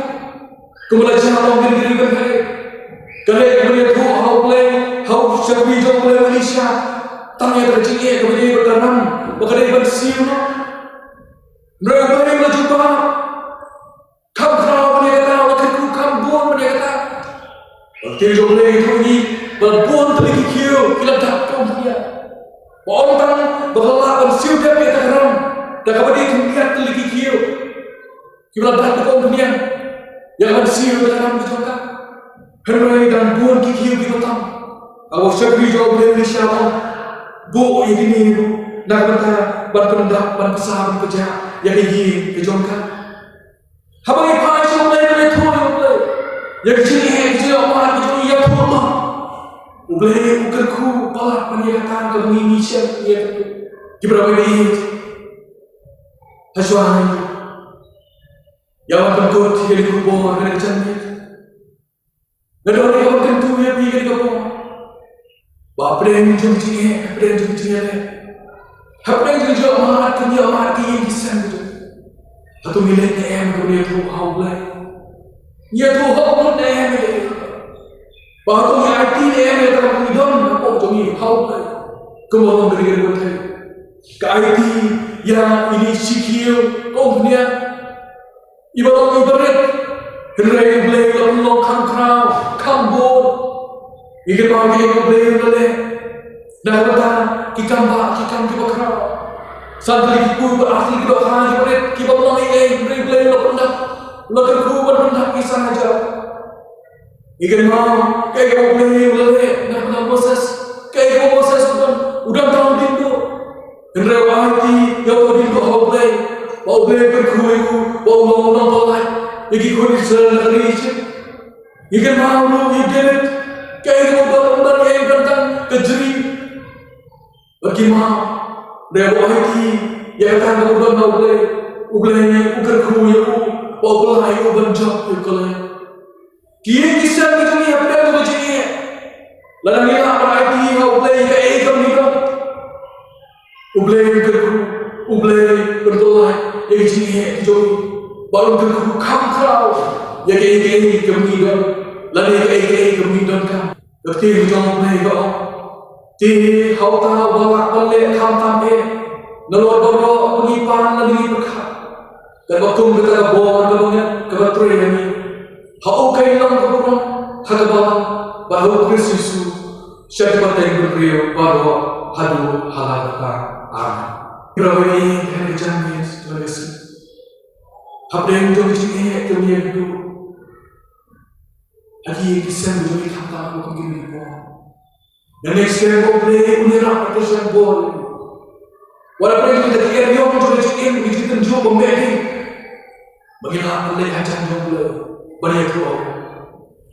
Kumba la jia, long, kane ka dei ban thei. Ka leit ban ïathuh ha U Blei, ha u shakri jong U Blei u Elisha, tang ïa ka jingeh kaba dei ban ram, ba ka dei ban siew noh. Hynrei U Blei u la jubab. Kham khraw ban ïa kata, u la kyrkhu kham bun ban ïa kata. Ba ki jong U Blei ki ïathuh ïa ngi ba bun tylli ki khiew ki la dap, ka umphniang. Ba ym tang ba ka la lah ban siew dep ïa kata ka ram, da kaba dei khyndiat tylli ki khiew kiba la dap, ka umphniang, ïa ka ban siew ïa kata ka ram ka jong ka. Hynrei dang bun ki khiew kiba tam. Haba u shakri jong U Blei u Elisha u ong, buh ïa kine ruh na ka bynta ban pyndap, ban pynsa, ban pynjah ïa ka ïing ka jong ka. Haba ngi phai sha U Blei, ngi ïathuh ïa U Blei ïa ka jingeh, ka jingeh, ka jingeh, ka jingeh, ïathuh lut. U Blei u kyrkhu palat ban ïa kata kaba ngi, ngi shem, ngi ïathuh. Ki para bangeit, ha shuwa ngi ïa wan pynkut ïa ka khubor kane ka janmiet, nga donkam ban kyntu ïa phi kane ka por. Ba hapdeng jong ka jingeh, hapdeng jong ka jingeh, hapdeng jong ka jingeh, ïohmad, ka jingeh, ïohmad ki ïing ki sem ka jong ngi, hato ngi leit ne em ïa kaba ngi ïathuh ha U Blei? Ngi ïathuh hok mut ne em ïa kaba, ba hato ngi aiti ne em ïa kaba ngi don hapoh jong ngi ha U Blei? Kumba long kane ka kynthei, ka aiti ïa ine i shi khiew, ka umphniang, iba long iba rit, hynrei U Blei u la pynlong kham khraw, kham bun. Ngi kynmaw ïa kaei U Blei u la leh na ka bynta ki kam bah, ki kam kiba khraw. San tylli ki kur bad ar tylli ki dohkha kiba rit, kiba ym long ei ei, hynrei U Blei u la pyndap, u la kyrkhu ban pyndap ki san hajar. Ngi kynmaw kaei kaba U Blei u la leh na ka bynta Moses, kaei kaba Moses u don, u don tang u diengduh. Hynrei u aiti ïa uta u diengduh ha U Blei, ba U Blei u kyrkhu ïa u, ba u long u nongpynlait ïa ki khun Israel na ka ri Ijipt. Ngi kynmaw ruh ïa u David, kaei kaba u don, um don ei ei, u don tang ka jri bad ki maw. Hynrei u aiti Ïa kata ka mut ba U Blei, U Blei u kyrkhu ïa u, ba u pynlait ïa u ban jop ïa u Goliath. Ki ïing ki sem ki jong ngi hapdeng jong ka jingeh. Lada ngi lah ban aiti ha U Blei ïa kaei kaba ngi don, U Blei un kyrkhu, U Blei un pynlait ïa ka jingeh ka jong ngi. Bad un kyrkhu kham khraw ïa kaei kaei kaba ngi don, lane ïa kaei kaei kaba ngi donkam. Ka ktien ka jong U Blei ka ong, te ha uta uba lah ban leh khamtam eh, nalor baroh ba ngi pan lane ngi pyrkhat, katba kum kata ka bor kaba ngi, kaba trei ha ngi, ha u ka long ka burom ha ka balang, bad ha U Khrist Jisu sha ki pateng bynriew baroh haduh hala kata. Amen. Kynrad baieit, ha kane ka janmiet jong ka sngi, hapdeng jong ka jingeh ka miet ka duh, ha ki ïing ki sem jong ngi khamtam ha kum kine ki por, ngi ngeit skhem ba U Blei un ïarap bad kyrshan bor. Wat la pyrshah ïa kita ki eriong jong ka jingim, ki jingtynjuh ba meh ding, ba ngin lah ban leit hajan jong U Blei ban ïathuh ïa u,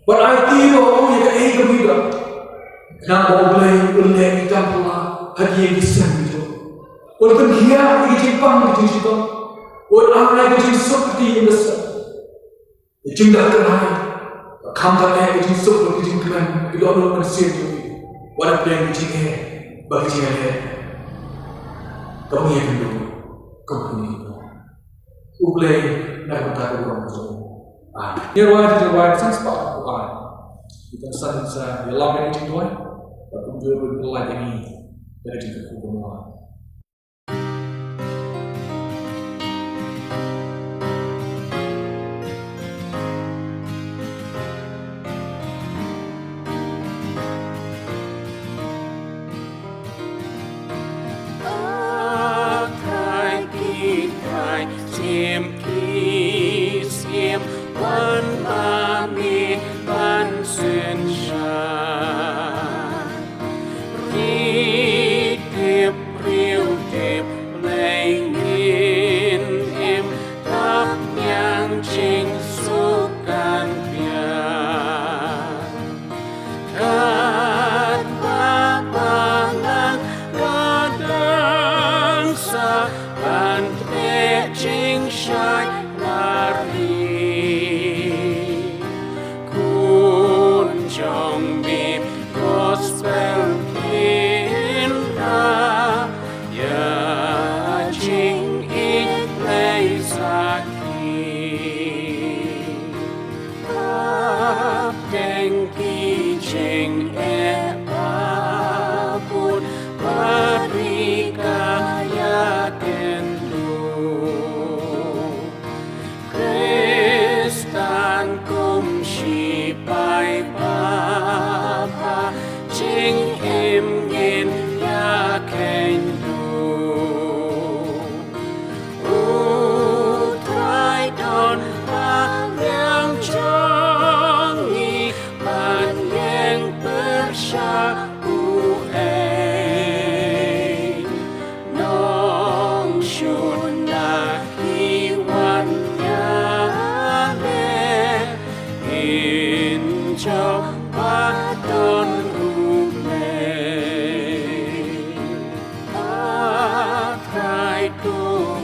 ban aiti ïa u ïa kaei kaba ngi don, khnang ba U Blei un leh ïa ka kam phylla ha ki ïing ki sem ki jong u. Un pynkhiah ïa ki jingpang ki jingshitom, un ai ïa ka jingsuk ha ki ïing ki sem. Ka jingdap kyrhai, khamtam eh ka jingsuk bad ka jingkmen, ka dohnud mynsiem jong ngi, wat hapdeng ka jingeh bad ka jingeh kaba ngi ïakynduh kum kine ki por. U Blei un ai bynta ïa ka burom ka jong u. Amen. Ngi rwai, ngi rwai san spah u ai. Ngi kongsan sa ïalam ïa ka jingduwai bad kumjuh ruh pynlait ïa ngi da ka jingkyrkhu kaba mon. Trai ki trai, siem ki siem, wan ma me ban synshar. Ri tip riewtip, Blei ngin im, dap ñiang jingsuk kan biang. Katba balang ka dang sah ban treh jingshai na ri. Khun jong me, gospel kin rah ïa jingïeit Blei sakhi. Hapdeng ki jingeh ba bun, ba ri ka ïakynduh. Khristan kum shipai ba bha, jingim ngin ïakynduh. U Trai don ha liang jong ngi, ban ïeng pyrshah uei. Nongshun la ki wan ïaleh, ngin jop ba don U Blei. A Trai, to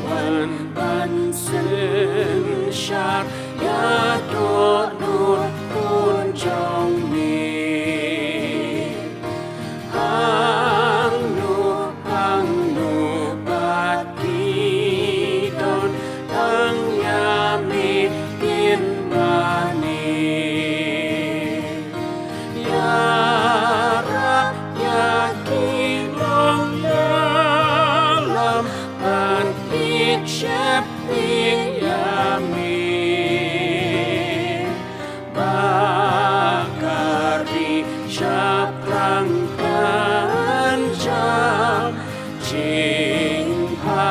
wan ban synshar ïa dohnud khun jong me. Hangno hangno pat ki don, tang ïa me kin mane. Ïarap ïa ki nongïalam ban ïeit sheptieng ïa me. Ba ka ri shaphrang kan jam, jingbha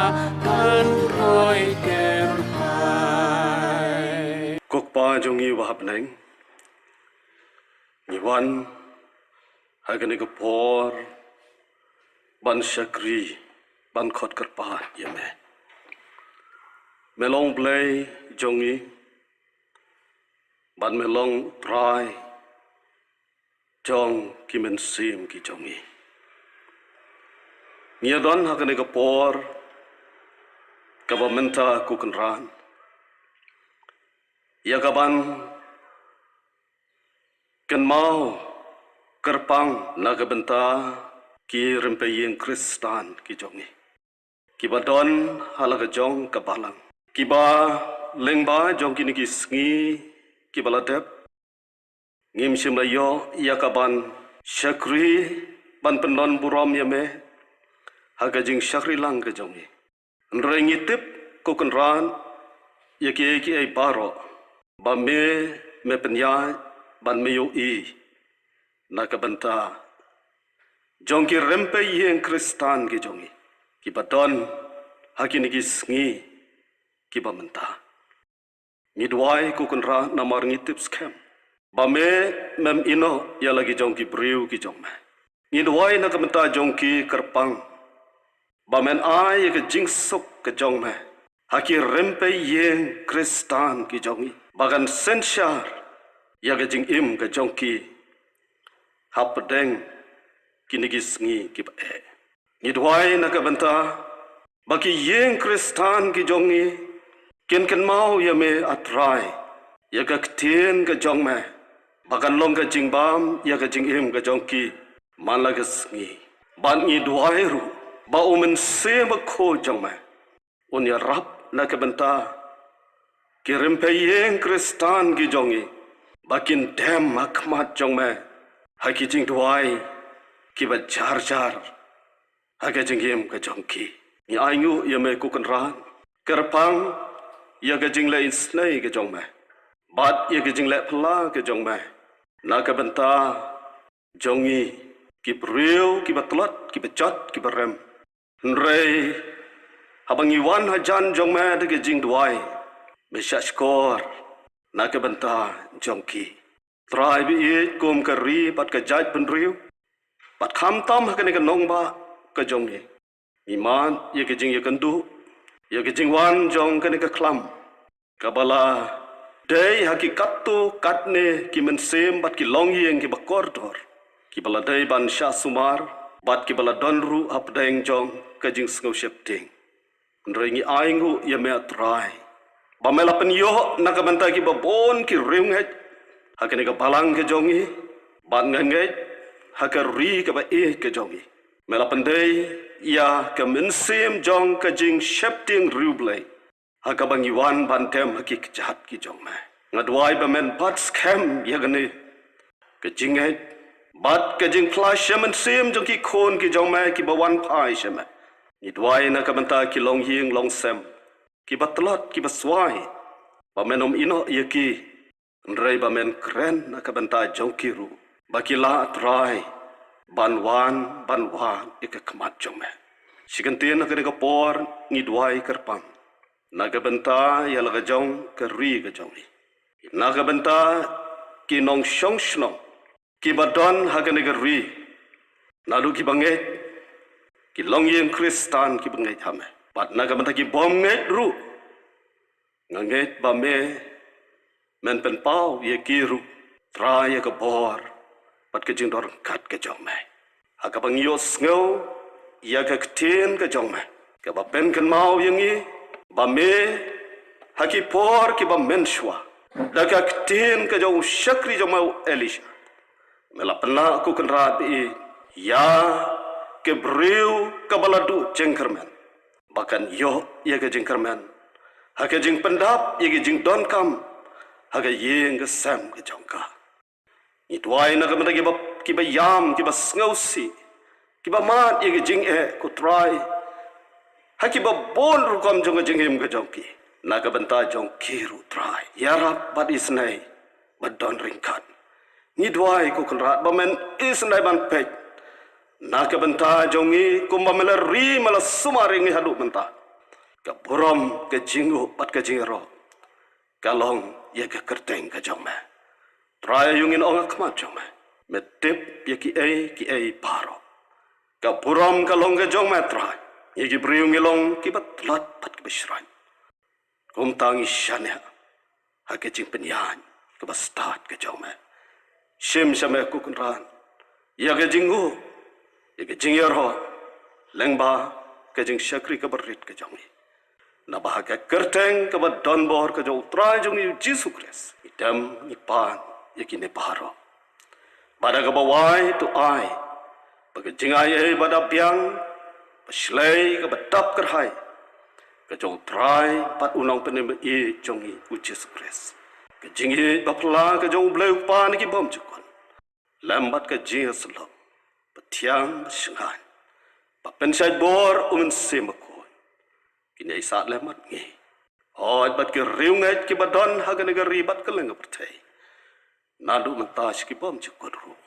kan roi kyrhai. Ko Kpa jong ngi uba ha bneng, ngi wan ha kane ka por ban shakri, ban khot kyrpad ïa me. Me long Blei jong ngi, bad me long Trai jong ki mynsiem ki jong ngi. Ngi ïadon ha kane ka por kaba mynta ko Kynrad, ïa kaban kynmaw kyrpang na ka bynta ki rympei ïing Khristan ki jong ngi, kiba don ha la ka jong ka balang, kiba lyngba jong kine ki sngi kiba la dep, ngim shym la ïoh ïa kaban shakri ban pynlong burom ïa me ha ka jingshakri lang ka jong ngi. Hynrei ngi tip ko Kynrad, ïa kiei kiei baroh ba me, me pynïaid bad me ïohi na ka bynta jong ki rympei ïing Khristan ki jong ngi, kiba don ha kine ki sngi kiba mynta. Ngi duwai ko Kynrad namar ngi tip skhem ba me, mem ïehnoh ïa la ki jong ki briew ki jong me. Ngi duwai na ka bynta jong ki kyrpang ba men ai ïa ka jingsuk ka jong me ha ki rympei ïing Khristan ki jong ngi, ba kan synshar ïa ka jingim ka jong ki hapdeng kine ki sngi kiba eh. Ngi duwai na ka bynta ba ki ïing Khristan ki jong ngi kin kynmaw ïa me, A Trai, ïa ka ktien ka jong me ba kan long ka jingbam ïa ka jingim ka jong ki man la ka sngi. Bad ngi duwai ruh ba U Mynsiem Bakhuid jong me un ïarap na ka bynta ki rympei ïing Khristan ki jong ngi ba kin dem ha khmat jong me ha ki jingduwai kiba jar jar ha ka jingim ka jong ki. Ngi ainguh ïa me ko Kynrad, kyrpang ïa ka jingleh isynei ka jong me bad ïa ka jingleh phylla ka jong me na ka bynta jong ngi ki briew kiba tlot, kiba jot, kiba rem. Hynrei haba ngi wan hajan jong me da ka jingduwai, me shahshkor na ka bynta jong ki. Trai, ba ïeit kum ka ri bad ka jaitbynriew, bad khamtam ha kane ka nongbah ka jong ngi, ngi mad ïa ka jingïakynduh ïa ka jingwan jong kane ka khlam kaba la dei ha ki katto katne ki mynsiem bad ki longïing kiba kordor, kiba la dei ban shah sumar bad kiba la don ruh hapdeng jong ka jingsngew sheptieng. Hynrei ngi ainguh ïa me, A Trai, ba me la pynïoh na ka bynta kiba bun ki riewngeit ha kane ka balang ka jong ngi, bad nga ngeit ha ka ri kaba ïeit ka jong ngi, me la pyndei ïa ka mynsiem jong ka jingsheptieng riewblei ha kaba ngi wan ban dem ha ki kjat ki jong me. Nga duwai ba men bat skhem ïa kane ka jingngeit bad ka jingphla sha mynsiem jong ki khun ki jong me kiba wan phai sha me. Ngi duwai na ka bynta ki longïing longsem kiba tlot kiba swai, ba men ym ïehnoh ïa ki, hynrei ba men kren na ka bynta jong ki ruh, ba ki lah, Trai, ban wan, ban wad ïa ka khmat jong me. Shi kyntien ha kane ka por ngi duwai kyrpang na ka bynta ïa la ka jong ka ri ka jong ngi, na ka bynta ki nongshong shnong kiba don ha kane ka ri, naduh kiba ngeit, ki longïing Khristan kiba ngeit ha me, bad na ka bynta ki bym ngeit ruh. Nga ngeit ba me men pynpaw ïa ki ruh, Trai, ïa ka bor bad ka jingdon ryngkat ka jong me, ha kaba ngi ïohsngew ïa ka ktien ka jong me, kaba pynkynmaw ïa ngi ba me, ha ki por kiba mynshuwa, da ka ktien ka jong u shakri jong me u Elisha, me la pynlah, ko Kynrad, ba ïa ka briew kaba la duh jingkyrmen, ba kan ïoh ïa ka jingkyrmen ha ka jingpyndap ïa ka jingdonkam ha ka ïing ka sem ka jong ka. Ngi duwai na ka bynta kiba, kiba ïam, kiba sngewsih, kiba mad ïa ka jingeh, ko Trai, ha kiba bun rukom jong ka jingim ka jong ki. Na ka bynta jong ki ruh, Trai, ïarap bad isynei bad don ryngkat. Ngi duwai, ko Kynrad, ba men isynei ban peit na ka bynta jong ngi, kumba me la ri, me la sumar ïa ngi haduh mynta. Ka burom, ka jingnguh bad ka jingïaroh ka long ïa ka kyrteng ka jong me. Trai, aïu ngin ong ha khmat jong me? Me tip ïa kiei kiei baroh. Ka burom ka long ka jong me, Trai. Ngi ki briew ngi long kiba tlot bad kiba shrang. Kumta ngi shaniah ha ka jingpynïaid kaba stad ka jong me. Shim sha me, ko Kynrad, ïa ka jingnguh, ïa ka jingïaroh lyngba ka jingshakri kaba rit ka jong ngi. Naba ha ka kyrteng kaba donbor ka jong U Trai jong ngi U Jisu Khrist, ngi dem ngi pan ïa kine baroh. Bad ha kaba wai to ai ba ka jingai ei ba da biang, ba shlei kaba dap kyrhai ka jong U Trai bad U Nongpynim ba ïeit jong ngi U Jisu Khrist, ka jingïeit ba phylla ka jong U Blei U Kpa na ki bymjukut, lem bad ka jingïasyllok ba thiang ba shngaiñ ba pynshait bor U Mynsiem Bakhuid, kin ïai sah lem bad ngi, hooid bad ki riewngeit kiba don ha kane ka ri bad kylleng ka pyrthei, naduh mynta sha ki bymjukut ruh.